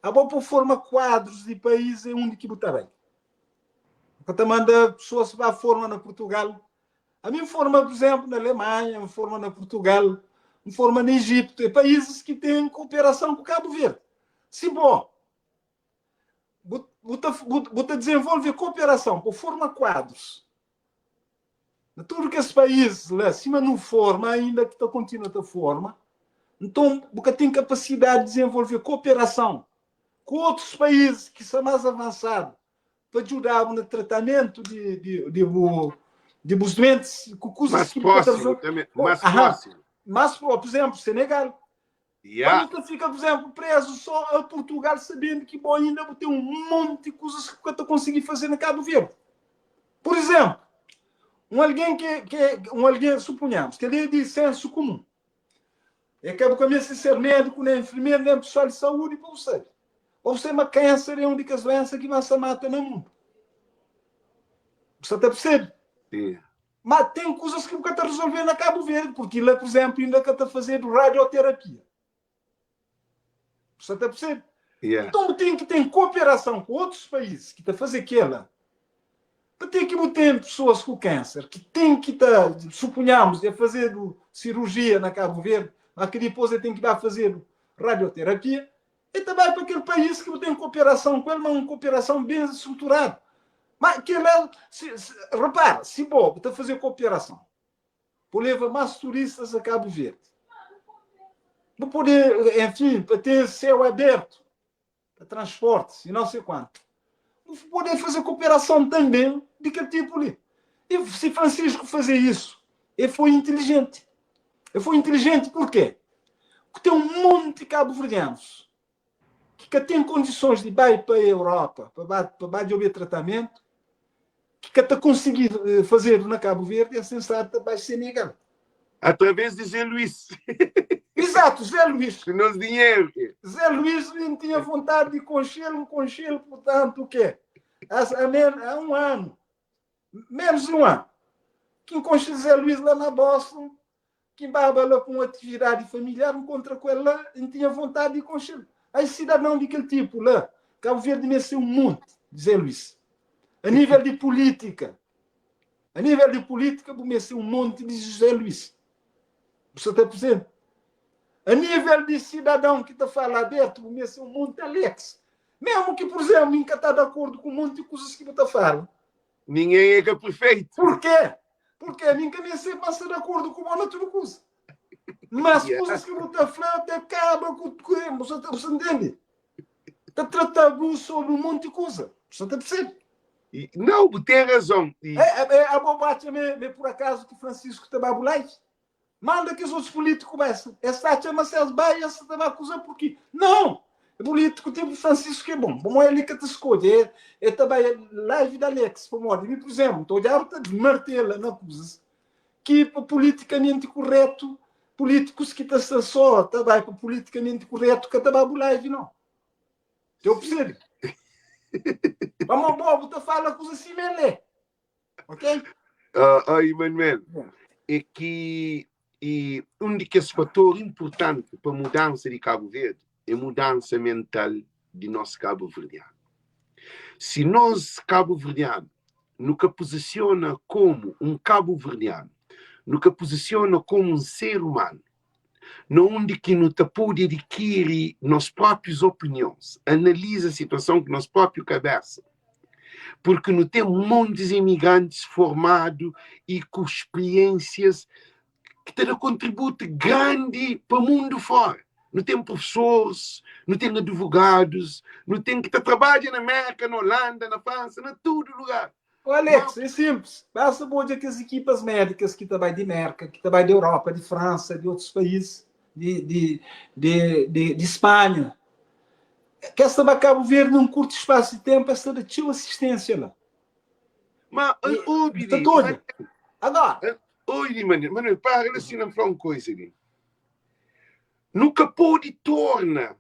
A boa forma quadros de país é onde que botar bem. Quando manda pessoas para a forma na Portugal, a minha forma, por exemplo, na Alemanha, a forma na Portugal, a forma no Egito, é países que têm cooperação com Cabo Verde. Se bom, bota desenvolver cooperação, por forma quadros. Tudo que esse país lá acima não forma, ainda que está continua a forma, então, porque tem capacidade de desenvolver cooperação com outros países que são mais avançados para ajudar no tratamento de os doentes com coisas Mais que próximo, também, mais próximo. Mais próximo, por exemplo, Senegal. Yeah. Quando fica, por exemplo, preso só a Portugal, sabendo que bom, ainda tem um monte de coisas que eu consegui fazer na Cabo Verde. Por exemplo, um alguém que um alguém, suponhamos, que ele é de senso comum. É que eu começo a ser médico, nem enfermeiro, nem pessoal de saúde, para você. Ou você é uma câncer, é a única doença que mais se mata no mundo. Você até percebe? Sim. Mas tem coisas que nunca está resolvendo na Cabo Verde, porque lá, por exemplo, ainda que está fazendo radioterapia. Você até percebe? Yeah. Então tem que ter cooperação com outros países que está fazendo aquela. Para ter que ter pessoas com câncer, que tem que estar, suponhamos, a fazer cirurgia na Cabo Verde, mas que depois tem que ir fazer radioterapia, e também para aquele país que tem cooperação com ele, mas uma cooperação bem estruturada. Mas que ele, repara, se bom, está a fazer cooperação, por levar mais turistas a Cabo Verde, para poder, enfim, para ter céu aberto, para transportes e não sei quanto. Poder fazer cooperação também de que tipo ali. E se Francisco fazer isso, ele foi inteligente. Ele foi inteligente por quê? Porque tem um monte de cabo-verdianos que têm condições de ir para a Europa, para de ouvir tratamento, que até conseguir fazer na Cabo Verde é sensato para Senegal. Através de Zé Luís. Exato, Zé Luís. Ku nos dinheru. Zé Luís, N tinha vontade de conxê-l, N conxê-l, portanto, o quê? Há, há um ano, menos de um ano, que N conxê Zé Luís lá na Boston, que N baba lá com uma atividade familiar, N encontra com ele lá, N tinha vontade de conxê-l. Aí, cidadão daquele tipo lá, Cabo Verde merece um monte, Zé Luís. A nível de política, a nível de política, bu merece um monte de José Luís. Você está presente? A nível de cidadão que está fala aberto, bu merece um monte Alex. Mesmo que, por exemplo, nunca está de acordo com um monte de coisas que você fala. Ninguém é que é perfeito. Por quê? Porque nunca me sei passa de acordo com o tudo coisa. Mas coisas que você fala até acaba com o você, você entende? Está tratando sobre um monte de coisa. Você está percebendo? E, não, tem razão. E... É, a bobagem me, me, por acaso que Francisco Tababulai manda que os outros políticos começam. Essa chama-se as baias, você vai acusar por quê? Não! O político tipo Francisco que é bom. Bom, é ele que te escolhe. É também live da Alex, por modo. Por exemplo, estou a de martela na coisa que politicamente correto, políticos que estão só também para politicamente correto, que também live, não. Eu percebo. Vamos, Bobo, te fala coisa assim, mesmo. Ok? Emanuel, é que e um de que esse fator importante para a mudança de Cabo Verde é a mudança mental de nosso Cabo Verdeano. Se nós, Cabo Verdeano, nunca posiciona como um Cabo Verdeano, nunca posiciona como um ser humano, onde que não te pode adquirir nossas próprias opiniões, analisa a situação com nossa própria cabeça, porque não tem montes de imigrantes formados e com experiências que têm um contributo grande para o mundo fora. Não tem professores, não tem advogados, não tem que trabalha na América, na Holanda, na França, na todo lugar. Ô Alex, é simples. Basta ver que as equipas médicas que trabalham de América, que trabalham de Europa, de França, de outros países, de Espanha, que essa vai Cabo Verde num curto espaço de tempo, essa da tua assistência lá. Mas, ô, Bidi, todo. Agora. Oi, Manuel, Manuel, para assim, não falar uma coisa ali. Nunca pode torna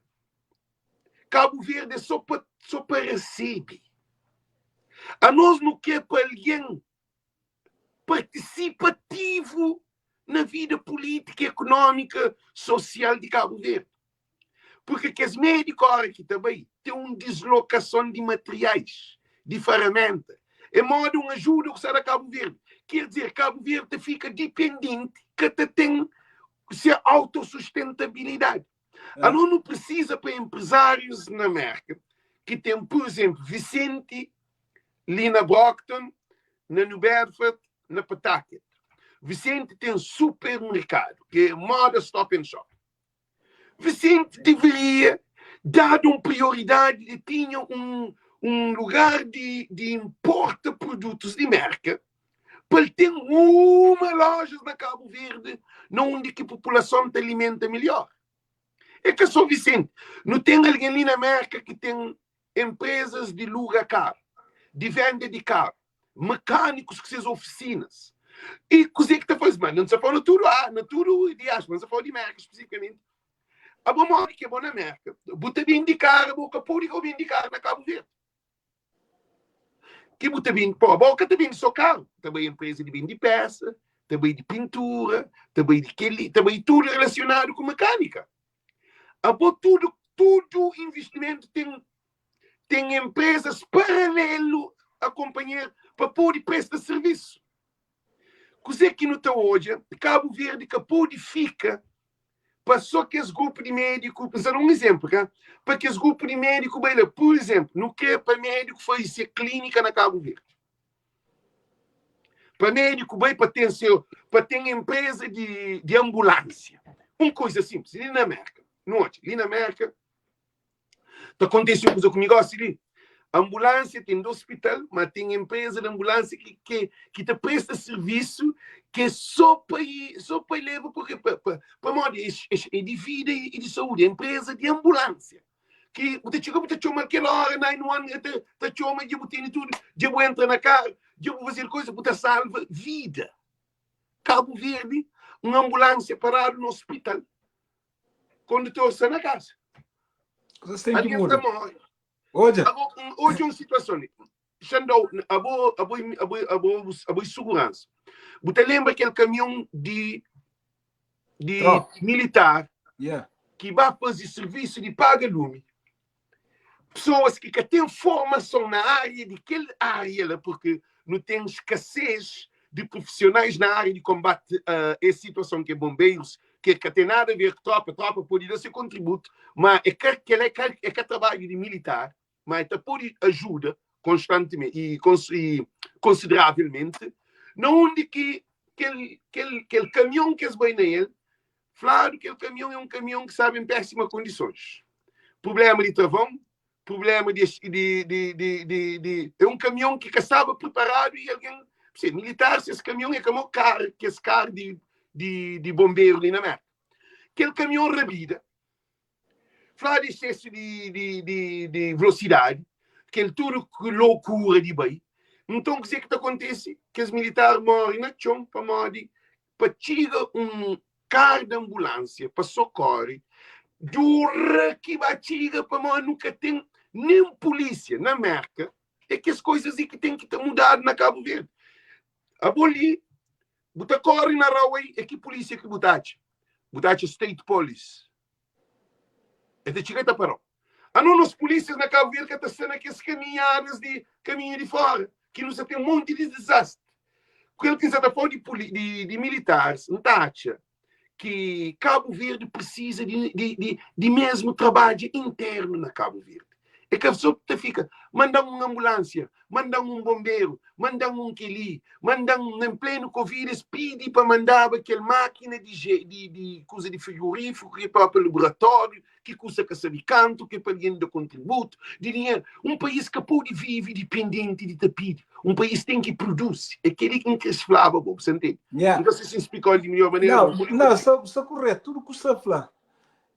Cabo Verde é só para receber. A nós não quer para alguém participativo na vida política, econômica, social de Cabo Verde. Porque que os médicos aqui também têm uma deslocação de materiais, de ferramenta. É modo uma ajuda que sai da Cabo Verde. Quer dizer, Cabo Verde fica dependente, que até tem sua autossustentabilidade. A nós não precisa para empresários na América que tem, por exemplo, Vicente, ali na Brockton, na New Bedford, na Pawtucket. Vicente tem supermercado, que é moda Stop and Shop. Vicente deveria dar uma prioridade de tinha um lugar de importa produtos de marca para ele ter uma loja na Cabo Verde onde que a população te alimenta melhor. É que sou Vicente. Não tem alguém ali na América que tem empresas de lugar carro, de venda de carro, mecânicos que seus oficinas. E coisa que está fazendo, mas não se fala tudo, não tudo de aspas, não se fala de América especificamente. A boa que é bom na América. Bota bem de carro, boca pública bem de carro na Cabo Verde. Que bota bem, pô, a boca também só carro. Também empresa de bem de peça, também de pintura, também de que também tudo relacionado com mecânica. A boa tudo investimento tem empresas paralelo a companhia para pôr de preço de serviço. Coisa que não está hoje, Cabo Verde que pode fica passou que esse grupo de médico, pensar um exemplo, tá? Para que esse grupo de médico, bem, por exemplo, no que para médico foi ser clínica na Cabo Verde. Para médico, bem, para ter seu, para ter empresa de ambulância. Uma coisa simples, ali na América, não ali na América, tá acontecendo coisa comigo, assim, ali. Ambulância tem do hospital, mas tem empresa de ambulância que te presta serviço que é só para ir, só para levar, porque para modo, é de vida e de saúde, é empresa de ambulância. Que você chega, você chama aquela hora, 911, te chama, de você tem tudo, de você entra na carro, de você fazer coisa, você salva vida. Cabo Verde, uma ambulância parada no hospital. Kondutor sta na kasa. Kuzas ten ki Algen sta muda. morre. Odja. Ago, odja un situason li. Xandau, abo, abo, abo, abo, abo é seguransa. Bu ta lembra kel kamion di di Tropa. militar Yeah. ki ba faze servisu di paga lumi? Pessoas ki ka ten formason na área di kel área la, porque nu ten escassez de profissionais na área de combate a esse situação que é bombeiros, que ka ten nada a ver ku tropa, tropa pode da seu contributo, mas é ka, kel é ka, é ka trabalho de militar, mas ta pode ajuda constantemente e, e consideravelmente, na onde que kel, kel, kel caminhão que es bai na el, fladu kel caminhão é um caminhão que staba em péssimas condições. Problema de travão, problema de, de, de, de, de, de é um caminhão que ka staba preparado e alguém, se militar, se esse caminhão é como carro, que esse carro de, de, de bombeiro ali na América. Aquele caminhão rabida, Fla di exsesu di, di, di, di velosidadi, kel tudu ku lokura di bai. Nton, kuzê ki ta kontise? Kes militar móre na txon pamodi pa txiga un kar di anbulánsia pa sokóre, dura ki ba txiga pamodi nu ka ten nen pulísia. Na Mérka, é kes koizas li ki ten ki ta mudadu na Kabu Verdi. Abo li, bu ta kóre na raua é ki pulísia ki bu ta atxa? Bu ta atxa State Police. El ta txiga i ta para-u. Anos, nos pulísias na Kabu Verdi ka ta sta na kes kaminhadas di kaminhu di fóra, ki nu sa ten monti di dizastri. Kel ki N sa ta fla-u di, di, di militaris, N ta atxa ki Kabu Verdi prisiza di, di, di, di mesmu trabadja internu na Kabu Verdi. É ka so ta fika, manda-m un anbulánsia, manda-m un bonberu, manda-m un kel-li, manda-m, na plenu Covid es pidi pa mandaba kel mákina di di di kuza di frigorífiku ki é pa pa laboratóriu, ki kusta ka sabe kantu, ki é pa algen da kontributu di dinheru. Un país ka pode vive dipendenti di ta pidi. Un país ten ki produzi. É kel-li ki N kris flaba bo, bu sa ntende? Yeah. N ka sa si N splika-l di midjór manera, Não, mas pode não, kontinua. sta, sta correto, tudo que sta fla.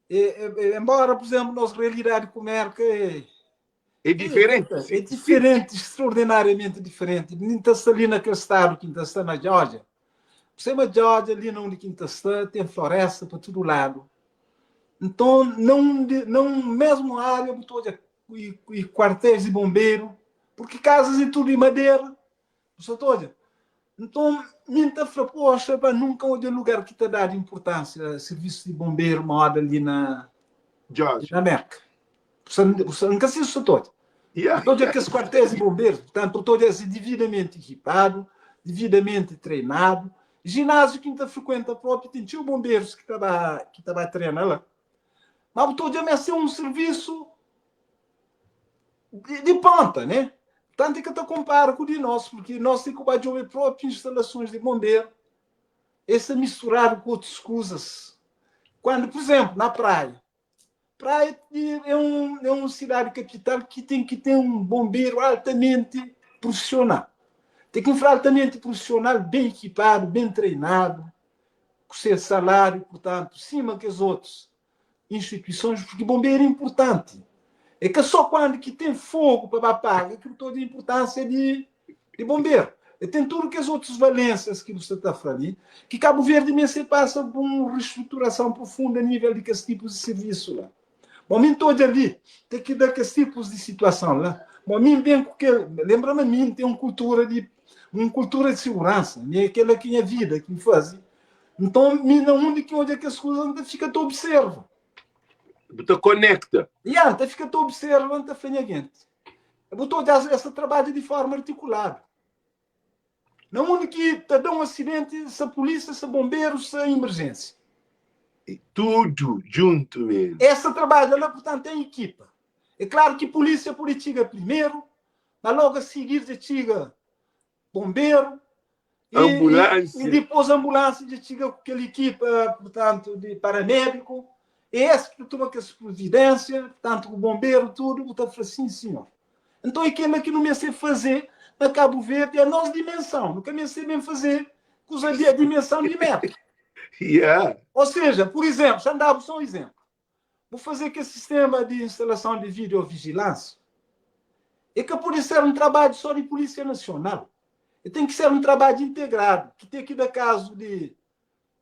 É, é, é, embora, por exemplo, nossa realidade com América é, É diferente, é, é sim. diferente, extraordinariamente diferente. Nem está ali naquele estado que está na Geórgia. Por cima Geórgia, ali onde que está, tem floresta para todo lado. Então, não, não mesmo área, botou e, e quartéis de bombeiro, porque casas e tudo de madeira. Você toda. Nton, mi N ta fla, poxa, ba nunka odja lugar ki ta dadu inpurtánsia sirvisu di bonberu moda li na Georgia. na Merka. N ka sibi si ta odja. Yeah, Ta odja yeah. kes kuartéis di bonberus, purtantu, ta odja es dividamenti ekipadu, dividamenti treinadu. Jináziu ki N ta frikuenta própi ten txeu bonberus ki ta ba ki ta ba trena la. Má bu ta odja ma es ten un sirvisu di, di ponta, né? Tantu é ka ta konpara ku di nos, porque nos ten ku ba djobe propi instalasons di bonberu, es ta misturadu ku otus kuzas. Kuandu, pur izenplu, na Praia, Praia é un, é un sidadi kapital ki ten ki ten un bonberu altamenti prufisional. Ten ki fla altamenti prufisional, ben ekipadu, ben treinadu, ku se saláriu, purtantu, sima kes otus instituisons, porque bombeiro é importante. É que só quando que tem fogo para paga que toda a importância de, de bombeiro. E tem tudo que as outras valências que você está falando ali, que Cabo Verde mesmo se passa por uma reestruturação profunda a nível de que esse tipos de serviço lá. Bom, mim todo ali, tem que dar que esse tipos de situação lá. Bom, mim bem que lembra-me a mim tem uma cultura de uma cultura de segurança, é aquela que minha vida que me faz. Nton, mi na undi ki odja kes kuza, N ta fika ta observa. Bu ta konekta. Ya, N ta fika ta observa, N ta fla nha genti, bu ta odja es ta trabadja di forma artikuladu. Na undi ki ta da un asidenti, sa pulisia, sa bonberu, sa imerjensia. Tudu djuntu menu. Es ta trabadja la, purtantu, en ekipa. É klaru ki pulisia pode txiga primeru, ma logu a sigir dja txiga bomberu e, Ambulância. e, e depois a ambulância já chega com aquela equipa, portanto, de paramédico, é esse que toma aquelas providência, portanto, o bombeiro, tudo, portanto, fala, sim, senhor. Então, aquilo que não me sei fazer na Cabo Verde é a nossa dimensão, nunca me sei bem fazer, com a dimensão de metro. Yeah. Ou seja, por exemplo, já andava só um exemplo. Vou fazer que sistema de instalação de videovigilância é que pode ser um trabalho só de Polícia Nacional. E tem que ser um trabalho integrado, que tem que dar caso de,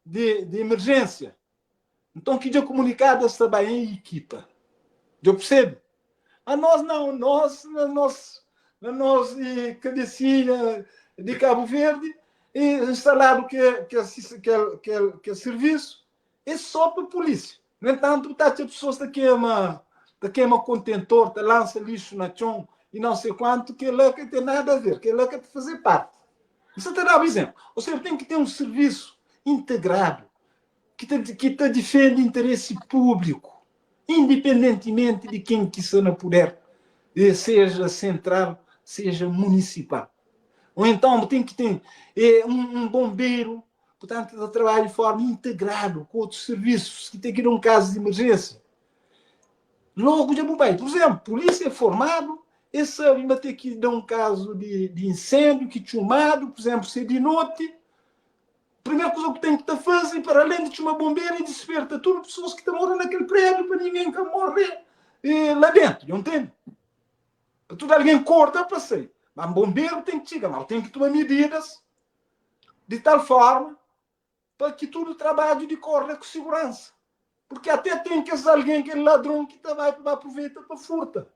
de, de emergência. Nton ki dja kumunikadu es ta bai en ikipa. Dja persebe? Ma nos nau, nos na nos na nos kabesinha di Kabu Verdi instaladu ke ke kel kel sirvisu é só pa pulísia. No entantu, bu ta atxa pesoas ta kema ta kema kontentor, ta lansa lixu na txon i não sei kuantu, kel-la ka ten nada a ver, kel-la ka ta faze parti. N sta ta da-bu izénplu. Ou seja, ten ki ten un sirvisu integradu ki ta ki ta difende interesi públiku, independentimenti di ken ki sta na puder, seja sentral, seja munisipal. Ou então bu ten ki ten un bonberu, purtantu ta trabadja di forma integradu ku otus sirvisus ki ten ki da un kazu di emerjênsia. Logu dja bu bai. Pur izénplu, pulísia é formadu, es sabe ma ten ki da un kazu di inséndiu ki txumadu, pur izénplu, si é di noti, Primeru kuza ku ten ki ta faze, para alén di txuma bonberu, é disperta tudu pesoas ki ta mora na kel prédiu pa ningen ka morre la dentu. Dja ntende? Pa tudu algen korda pa sai. Ma bonberu ten ki txiga, ma ten ki tuma mididas di tal forma pa ki tudu trabadju dikorre ku siguransa. Purki até ten kes algen, kel ladron ki ta bai pa ba aproveita pa furta.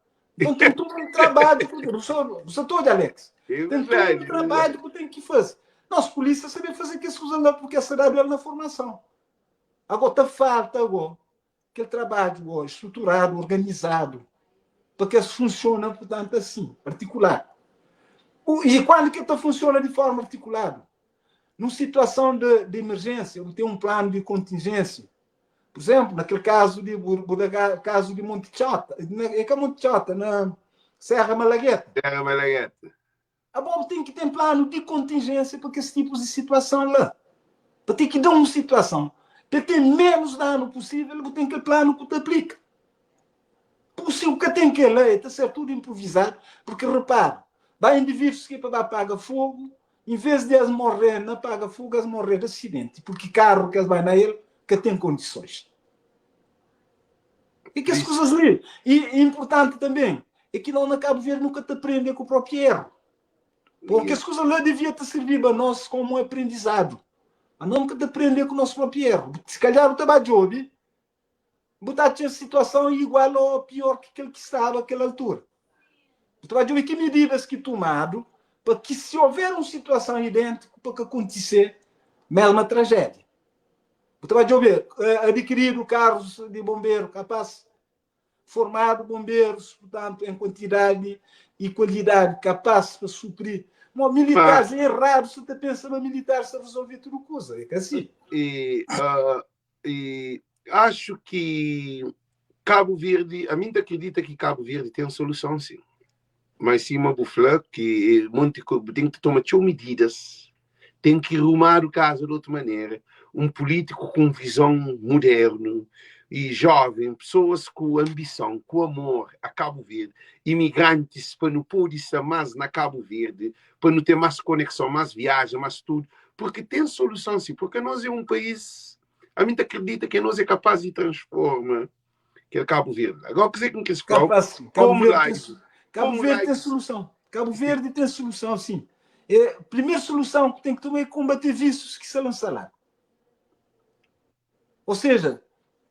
Nton ten tudu un trabadju ku bu sa ta odja Alex. É Ten tudu un verdadi, é trabadju verdadi. ku ten ki faze. Nos pulísia sabe faze kes kuza la purki es ta dadu el na formason. Ago ta falta ago kel trabadju go estruturadu, organizadu pa ki es funsiona purtantu asin, artikuladu. I kuandu ki el ta funsiona di forma artikuladu? Num situason de de emergência, bu ten un planu di kontingência. Por exemplo, naquele caso de bu da caso de Monte Txota, é ka Monte Txota, na Serra Malagueta. Serra Malagueta. Abo bu ten ki ten planu di kontingência pa kes tipus di situason la. Pa ten ki da un situason pa ten menos danu possível, bu ten kel planu ku ta aplika. Pur si bu ka ten kel-la, e ta ser tudu improvisadu, porque repara, ba indivíduos ki é pa ba paga fogo, Em vez di es morrê na paga fogo, es morrê di acidente, porque carro que es bai na el ka tem condições. E kes kuzas li. E importante também é que nós na Cabo Verde nunca te aprende com o próprio erro. Porque as coisas lá devia te servir para nós como um aprendizado. Mas nós nunca te aprender com o nosso próprio erro. Se calhar o trabalho de bu ta atxa situason igual ô pior ki kel ki staba kel altura. Bu ta ba djobe ki mididas ki tumadu pa ki si houver un situason idêntiku pa ka kontise mesma trajédia. Bu ta ba djobe adikiridu karus di bonberu kapas, formadu bonberus, purtantu, en kuantidadi i kualidadi kapas pa supri. Mo militaris é erradu si ta pensa ma militaris ta resolve tudu kuza, é ka si. E E acho que Cabo Verde, a mim ta acredita que Cabo Verde tem solução sim. Mas sima bu fla que monte tem que toma txeu medidas, tem que rumar o caso de outra maneira. Um político com visão moderno e jovem, pessoas com ambição, com amor a Cabo Verde, imigrantes para não poder estar mais na Cabo Verde, para não ter mais conexão, mais viagem, mais tudo. Porque tem solução sim, porque nós é um país, a mim acredita que nós é capaz de transforma que é Cabo Verde. Agora, que que que Capaz, sim. Cabo Verde, tem, Cabo Verde tem solução. Cabo Verde tem solução, sim. É, primeira solução que tem que tomar é combater vícios que se lançam lá. Ou seja,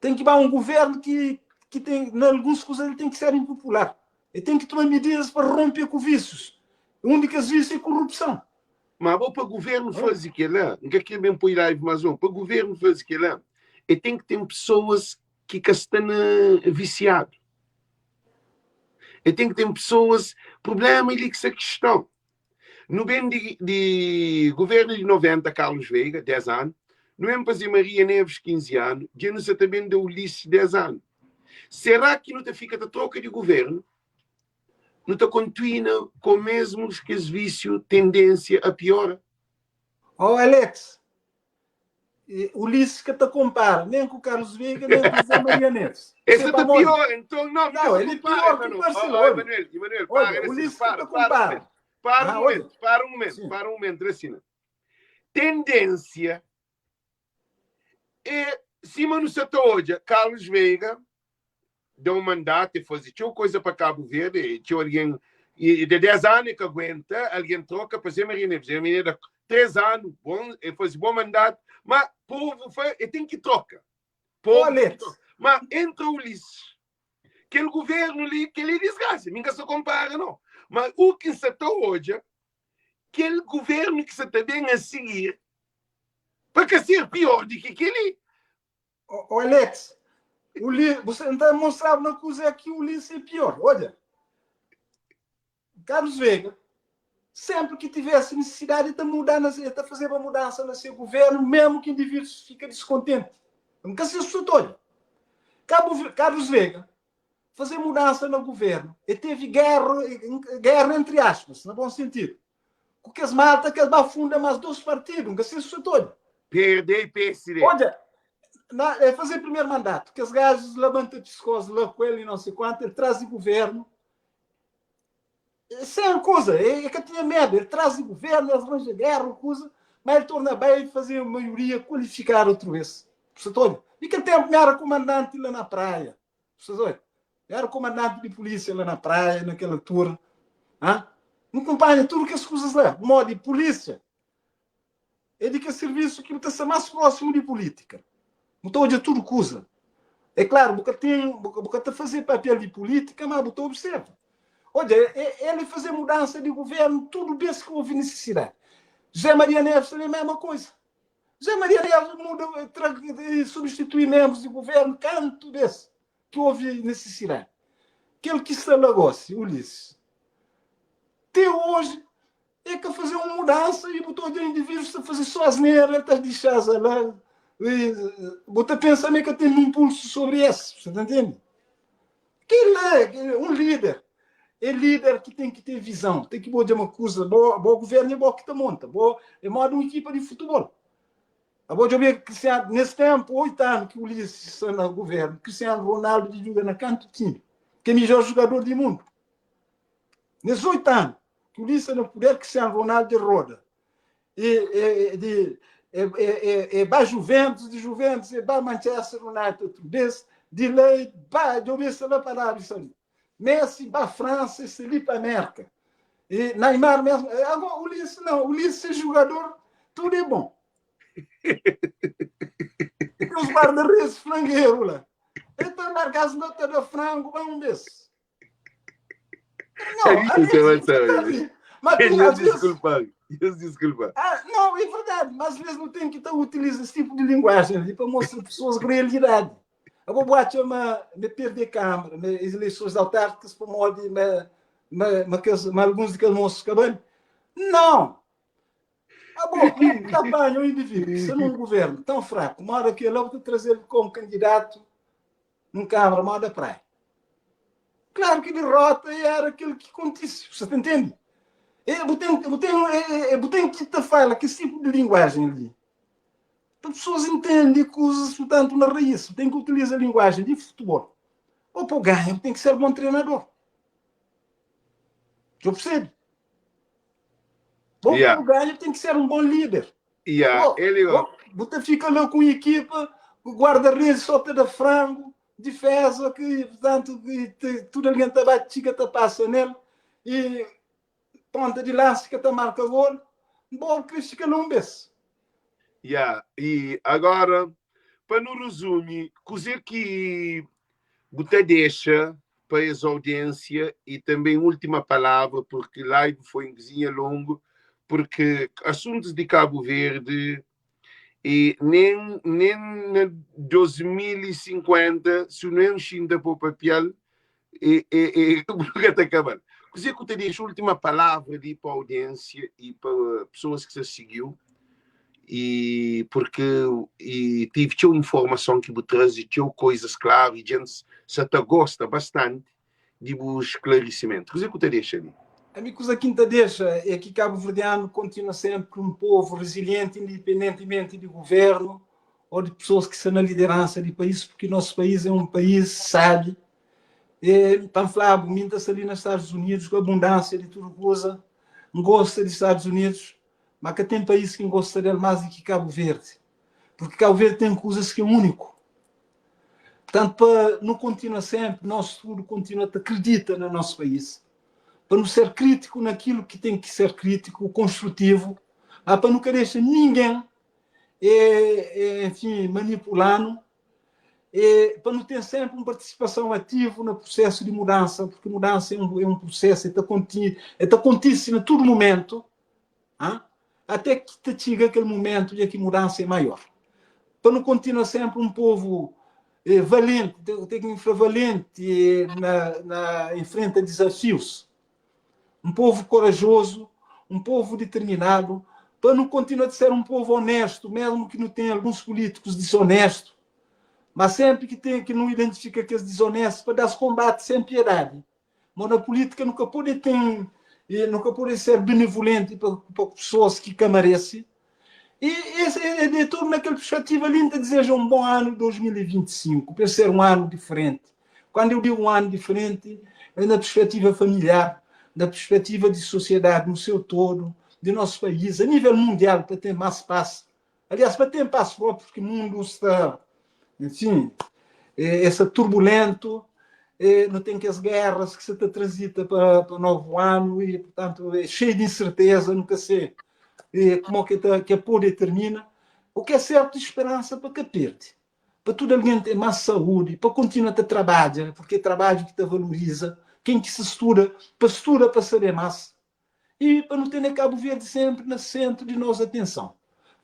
tem que dar um governo que, que tem, em algumas coisas, ele tem que ser impopular. Ele tem que tomar medidas para romper com vícios. Um de que vícios é corrupção. Mas bom, para o governo fazer aquilo, não quer que bem põe live mais um, para o governo fazer aquilo, ele tem que ter pessoas que que estão viciado. Ele tem que ter pessoas, problema ele que essa questão. No bem de, de governo de 90, Carlos Veiga, 10 anos, no bem para Maria Neves, 15 anos, já não se também de Ulisses, 10 anos. Será que não te fica de troca de governo? Não te continua com mesmo que esse vício tendência a piora? Oh, Alex, Ulisses que te compara nem com o Carlos Veiga, nem com o José Maria Neves. Esse é pior, então não. Não, ele é pior que o Barcelona. Oh, Emanuel, Emanuel, para, Olha, Ulisses para, que te compara. Para, para um momento, para um momento, para um momento, assim. Tendência é, cima no Satoja, Carlos Veiga deu um mandato e fazer tinha coisa para Cabo Verde, tinha alguém e de 10 anos que aguenta, alguém troca para Zé Maria Neves. Zé Maria dá 3 anos, bom, e faz bom mandato, mas povo foi, e tem que troca. Povo Alex. Ma entra Ulisses, kel governo li, kel li é disgrasa. Mi n ka sta kompara no. Ma u ki n sa ta odja, kel governo ki sa ta ben a sigir, pa ka ser pior di ki kel li. Ô Alex, Uli, bu sa, N ta mostrabu na kuzé ki Ulisses é pior. Odja, Carlos Veiga, sempre ki tivesse necessidade, el ta muda na, el ta fazeba mudança na se governo, mesmo ki indivíduos fika descontente. N ka se su ta odja. Cabo, Carlos Veiga fazer mudança na governo, el teve guerra, guerra entre aspas, na bom sentido, ku kes malta que ba funda mais dois partidos, N ka se su ta odja. PRD e PSD. Odja, na, el fazer primeiro mandato, kes gajos labanta pescoço lá com ele e não sei quanto, ele traz de governo, Sem coisa, ele que tinha medo, ele traz o governo, ele arranja guerra, coisa, mas ele torna bem e fazer uma maioria qualificada outra vez. Você olha, e que tempo era comandante lá na praia. Você olha, era comandante de polícia lá na praia, naquela altura. Hã? Não acompanha tudo que as coisas lá, modo de polícia. É de que serviço que está ser mais próximo de política. Então, olha tudo coisa. É claro, você tem, você está fazer papel de política, mas você observa. Olha, ele fazer mudança de governo, tudo bem que houve necessidade. José Maria Neves também é a mesma coisa. José Maria Neves muda, substitui membros de governo, canto desse, que houve necessidade. Aquele que está lá agora, Ulisses, até hoje é que fazer uma mudança e botou de indivíduos a fazer só asneira, ele está deixando lá. E botou pensamento que tem um impulso sobre esse, você tá entende? Que ele é um líder. É líder que tem que ter visão, tem que botar uma coisa, bom, bom governo é bom que te monta, bom, é modo uma equipa de futebol. A boa ver Cristiano, nesse tempo, 8 anos que o Ulisses está no governo, Cristiano Ronaldo joga na canto time, que é o melhor jogador do mundo. Nesses 8 anos, que o Ulisses no poder, Cristiano Ronaldo roda. E, e, de, é, é, é, é Juventus, de Juventus, é ba Manchester United, outro vez, de lá, ba, de ouvir lá para a Arábia Saudita. Messi, ba França, esse ali para América. E Neymar mesmo. Agora, o Ulisses não, o Ulisses é jogador, tudo é bom. E os guarda-redes frangueiros lá. Então, largasse nota de frango, vamos ver. Não, mas às vezes, desculpa, desculpa. Ah, não, é verdade, mas às vezes não tem que estar utilizando esse tipo de linguagem ali para mostrar pessoas a realidade. Eu vou chama me perder câmara, me, as eleições autárquicas para modo me, me, me, me, alguns daqueles moços cabelo. Não! Ah, bom, está bem, um indivíduo que está num governo tão fraco, uma hora que ele vai trazer como candidato num câmara, uma da praia. Claro que derrota era aquilo que acontece, você entende? Eu tenho, eu tenho, eu tenho que te falar que esse tipo de linguagem ali. Para pessoas entendem coisas, portanto, na raiz. Tem que utilizar a linguagem de futebol. Ou para o ganho, tem que ser bom treinador. Eu percebo. Bom, para o ganho, tem que ser um bom líder. Yeah. Ele... Você fica lá com equipa, o guarda-redes só te dá frango, defesa, que, portanto, que, tudo alguém te bate, chica te passa nele, e ponta de lança que te marca gol, bom, que fica num vez. Yeah. E agora, para no resumir, cozer que você deixa para essa audiência e também última palavra, porque live foi um cozinha longo, porque assuntos de Cabo Verde e nem na 2050, se não xinta para o papel, e nunca está acabando. Quer que eu te deixo a última palavra ali para a audiência e para pessoas que se seguiu, e porque e tive tinha informação que vou trazer, tinha coisas claras, e gente se te gosta bastante de vos esclarecimento. Quer que eu te deixo ali? A minha coisa que te deixa é que Cabo Verdeano continua sempre um povo resiliente, independentemente de governo ou de pessoas que estão na liderança do país, porque nosso país é um país sábio. E, para falar, muitas ali nos Estados Unidos, com abundância de tudo coisa, gosta dos Estados Unidos, mas que tem país que gosta dele mais do que Cabo Verde. Porque Cabo Verde tem coisas que é único. Portanto, para não continua sempre, nosso futuro continua a acredita no nosso país. Para não ser crítico naquilo que tem que ser crítico, construtivo, mas para nunca deixar ninguém, é, é, enfim, manipulando. É pa nu ten sénpri un partisipason ativu na prusésu di mudansa, purki mudansa é un, é un prusésu, el ta konti, el ta kontise na tudu mumentu, ah, até ki ta txiga kel mumentu dja ki mudansa é maior. Pa nu kontinua sénpri un povu eh, valenti, ten ki fla valenti eh, na, na enfrenta dizafius, un povu korajozu, un povu diterminadu, pa nu kontinua di ser un povu onéstu, mésmu ki nu ten alguns pulítikus dizonéstu, má sénpri ki ten ki nu identifika kes dizonéstu pa da-s konbati sen piedadi. Má na pulítika nu ka pode ten, nu ka pode ser benevolenti pa pa pesoas ki ka merese. I es é de tudu na kel perspetiva li, N ta dizeja un bon anu 2025, pa el ser un anu diferenti. Quando eu digo um ano diferente, é na perspectiva familiar, na perspectiva de sociedade no seu todo, de nosso país, a nível mundial, para ter mais paz. Aliás, para ter paz próprio, porque o mundo está, enfim, é, está turbulento, é, não tem que as guerras que se está transita para, para o novo ano e, portanto, é cheio de incerteza, nunca sei é, como que, tá, que pode termina. O que é certo, esperança para que perde. Pa tudu algen ten más saúdi, pa kontinua ta trabadja, purki é trabadju ki ta valoriza ken ki sa studa, pa studa pa sabe más i pa nu tene Kabu Verdi senpri na sentru di nos atenson.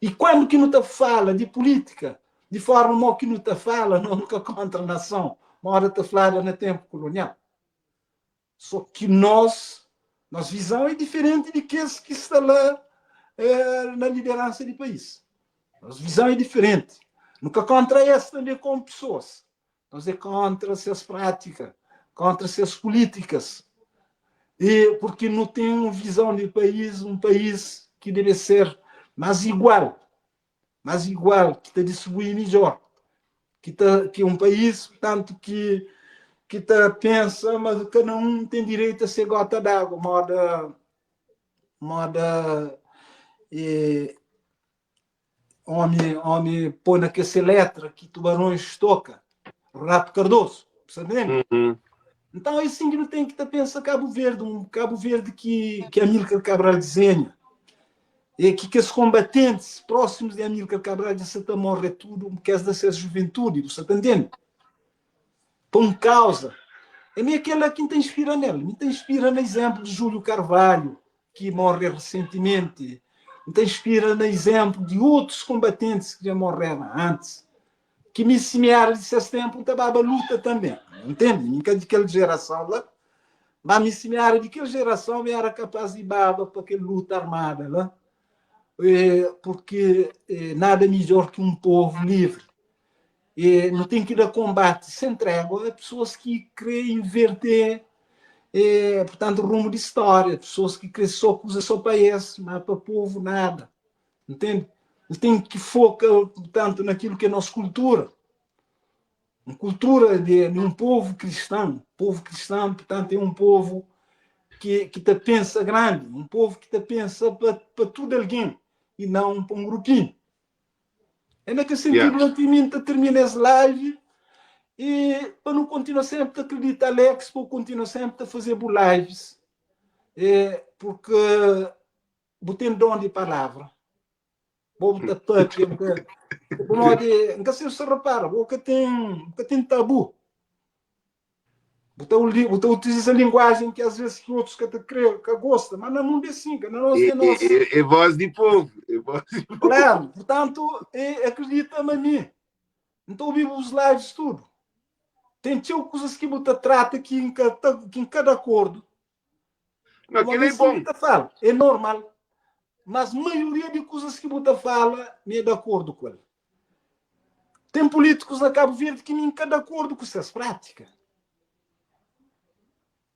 I kuandu ki nu ta fala di pulítika di forma mo ki nu ta fala, nos nu ka kontra nason, moda ta flada na tenpu kulonial. Só ki nos, nos vizão é diferente di kes ki sta la eh, na lideransa di país. Nos vizão é diferente. Nu ka kontra es tanbê komu pesoas. Nos é kontra ses prátika, kontra ses polítikas. E porque nu ten un vizão di país, un país ki debe ser más igual, más igual, ki ta distribui midjor, ki ta ki un país, portanto, ki ki ta pensa ma kada un ten direito a se gota d'água, moda moda e, homi homi pô na ke se letra ki tubarões toka, Renato Cardoso, sabe? Uhum. Então é assim que não tem que tá pensa Cabo Verde, um Cabo Verde que que Amílcar Cabral desenha. É ki kes kombatentis próximos di Amílcar Cabral dja sa ta morre tudu, kes da ses juventudi, bu sa ta ntende? Pa un kauza. É mi kela ki N ta inspira nel. Mi ta inspira na izénplu di Júlio Carvalho, ki morre resentimenti. N ta inspira na izénplu di otus kombatentis ki dja morreba antis, ki mi si mi éra di ses ténpu N ta baba luta tanbê. Ntende? Mi N ka di kel jerason la, Má mi, si mi éra di kel jerason, mi éra kapás di baba pa kel luta armada la, purki nada midjór ki un povu livri. E nu ten ki da konbati sen trégua a pesoas ki krê invertê, purtantu, rumu di stória, pesoas ki krê sô kuza sô pa es, má pa povu nada. Ntende? Nu ten ki foka, purtantu, na kilu ki é nos kultura. Un kultura di un povu kristan, povu kristan, purtantu, é un povu ki, ki ta pensa grandi, un povu ki ta pensa pa, pa tudu algen i nãu pa un grupinhu. É na kel sentidu yeah. ki mi ta termina es live e pa nu kontinua sempre ta akredita Alex, pa kontinua sempre ta fazer bu lives, é, porque bu ten dom di palavra. Bo bu ta papia, bu ka, pamodi N ka sei si repara, bo ka ten, bu ka ten tabu. Bu ta, bu ta utiliza linguagem ki às vezes ki otus ka ta kre, ka gosta, mas na mundu é assim, ka na nós é nós. É, é, é voz di povo, é voz di povo. Claro, portanto, é, acredita na mim. N ta obi bus lives tudo. Tem txeu coisas que bu ta trata que N ka ta, que N ka de acordo. Não, Mas aquele é isso bom. bu ta fala, é normal. Mas maioria di kuzas ki bu ta fala, mi é di akordu ku el. Ten polítikus na Kabu Verdi ki mi N ka di akordu ku ses prátika.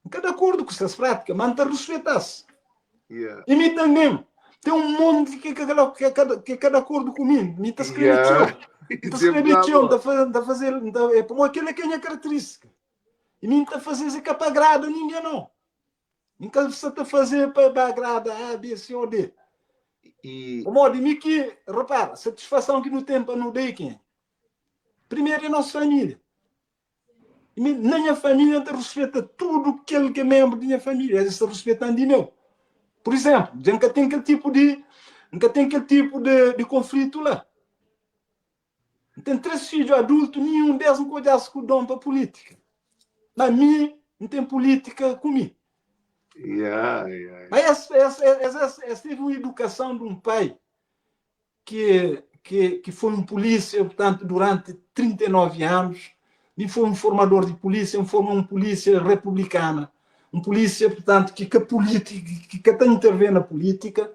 N ka di akordu ku ses prátika, ma N ta ruspeta-s. Yeah. E mi tanben, ten un monti ki ka, ki ka, ki ka di akordu ku mi. Mi ta skrebe Yeah. txeu. N ta Sempre skrebe lá, txeu, N ta bó. fa, N ta faze, N ta, é pamodi kel-la ki é nha karakterístika. E mi N ta faze-s é ka pa agrada ningen, nau. N ka sa ta faze pa ba agrada A, B, C ou D. E Pamodi mi ki, repara, satisfason ki nu ten pa nu da é kenha? Primeru é nos família. E mi, na nha família, N ta ruspeta tudu kel ki é menbru di nha família, es ta ruspetan di meu. Pur izénplu, dja N ka ten kel tipu di, N ka ten kel tipu di, di konflitu la. N ten 3 fidju adultu, ninhun des N ka odja-s ku don pa pulítika. Ma mi, N ten pulítika ku mi. Yeah, yeah. Ma es, es, es, es, es teve un idukason di un pai ki, ki, ki foi un pulísia, purtantu, duranti 39 anus, mi foi un formador di pulísia, N forma un pulísia republikana, un pulísia, purtantu, ki ka pulítika, ki ka ta intervê na pulítika,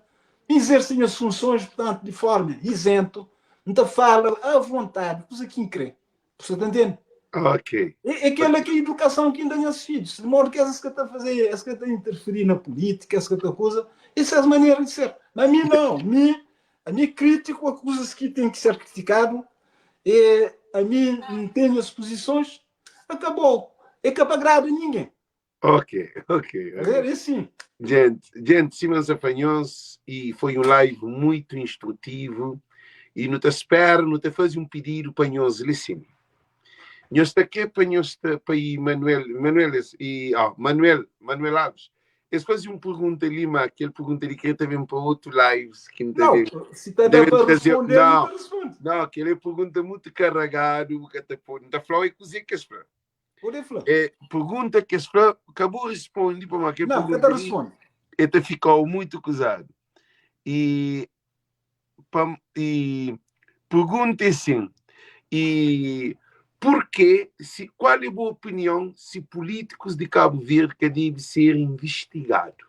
N izerse nhas funsons, purtantu, di forma izentu, N ta fala a vontadi kuza ki N kre. Bu sa ta ntende? Ok. É, é kela ki é idukason ki N da nhas fidjus, di modu ki es ka ta faze, es ka ta interfiri na pulítika, es ka ta kuza, é ses manera di ser. Ma mi nau, mi, ami é krítiku a kuzas ki ten ki ser kritikadu, e ami N ten nhas puzisons, akabou. É ka pa agrada ningen. Ok, ok, ok. É assim. Gente, gente, sima N sa fla nhos, e foi un live muito instrutivo, e nu ta spera, nu ta faze un pididu pa nhos li sim. Nhos ta kre pa nhos ta, pa Emanuel, Emanuel es, e, ó, Manuel, Manuel Alves, es faze un pergunta li, ma kel pergunta li kre ta ben pa otu lives ki N ta Não, ben, se ta N ta da ben pa traze, responder, nu não, ta responde. não, kel é pergunta mutu karagadu, bu ka ta pode, N ta fla-u é kuze ki es fla. Pode fla. É, pergunta ki es fla, ka bu responde, pamodi kel Não, ka pergunta ta li responde. e ta fika-u mutu kuzadu. E, pa, e pergunta é sin, e porquê, si, qual é bu opinion si políticos de Cabo Verde ka debe ser investigadu?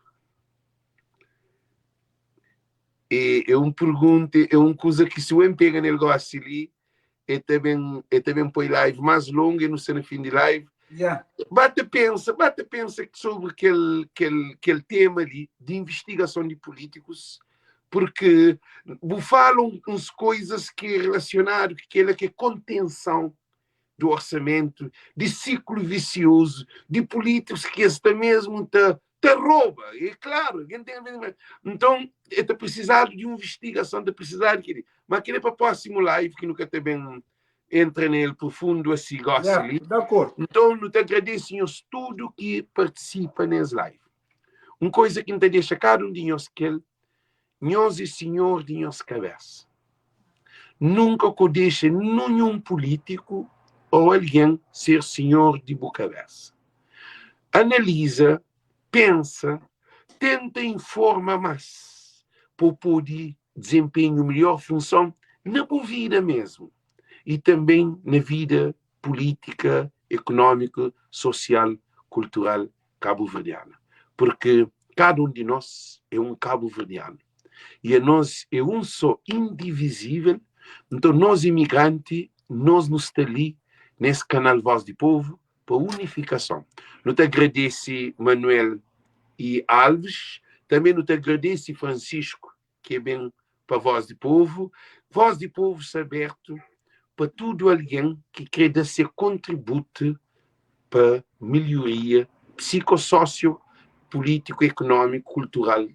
É, é un pergunta, é un kuza ki si N pega nel gosi li, e ta ben e ta ben poi live más longu e nu sta na fin di live Yeah. ba ta pensa ba ta pensa sobre kel kel kel tema li di investigason di polítikus porque bu fala uns coisas que é relacionado que kela que é contenção do orçamento de ciclo vicioso de políticos que está mesmo ta ta rouba é claro alguém tem então é ta precisado de uma investigação ta precisado de mas aquele é para próximo live que nunca tá bem entra nele profundo assim gosta Yeah, ali de acordo. então não te agradeço senhores tudo que participa nesse live uma coisa que não te deixa cada um de nós que ele nós é senhor de nós cabeça nunca que deixa nenhum político ou alguém ser senhor de boa cabeça analisa, pensa, tenta informa mais para poder desempenhar melhor função na boa vida mesmo e também na vida política, econômica, social, cultural cabo-verdiana. Porque cada um de nós é um cabo-verdiano. E a nós é um só, indivisível. Então, nós imigrantes, nós nos está ali nesse canal Voz do Povo para unificação. Não te agradece Manuel e Alves, também não te agradece Francisco, que é bem para Voz do Povo. Voz do Povo está aberto para tudo alguém que quer dar seu contributo para melhoria psicossócio, político, econômico, cultural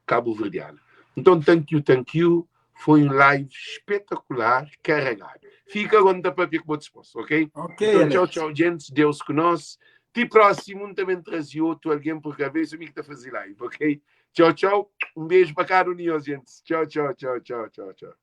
cabo-verdiana. Então, thank you, thank you. Foi um live espetacular, carregado. Fica agora para papia com o esposo, ok? Ok, Então, tchau, Alex. tchau, gente. Deus conosco. Te próximo, um também traz outro alguém, porque a vez o amigo está fazendo live, ok? Tchau, tchau. Um beijo para cada um de nós, gente. Tchau, tchau, tchau, tchau, tchau, tchau.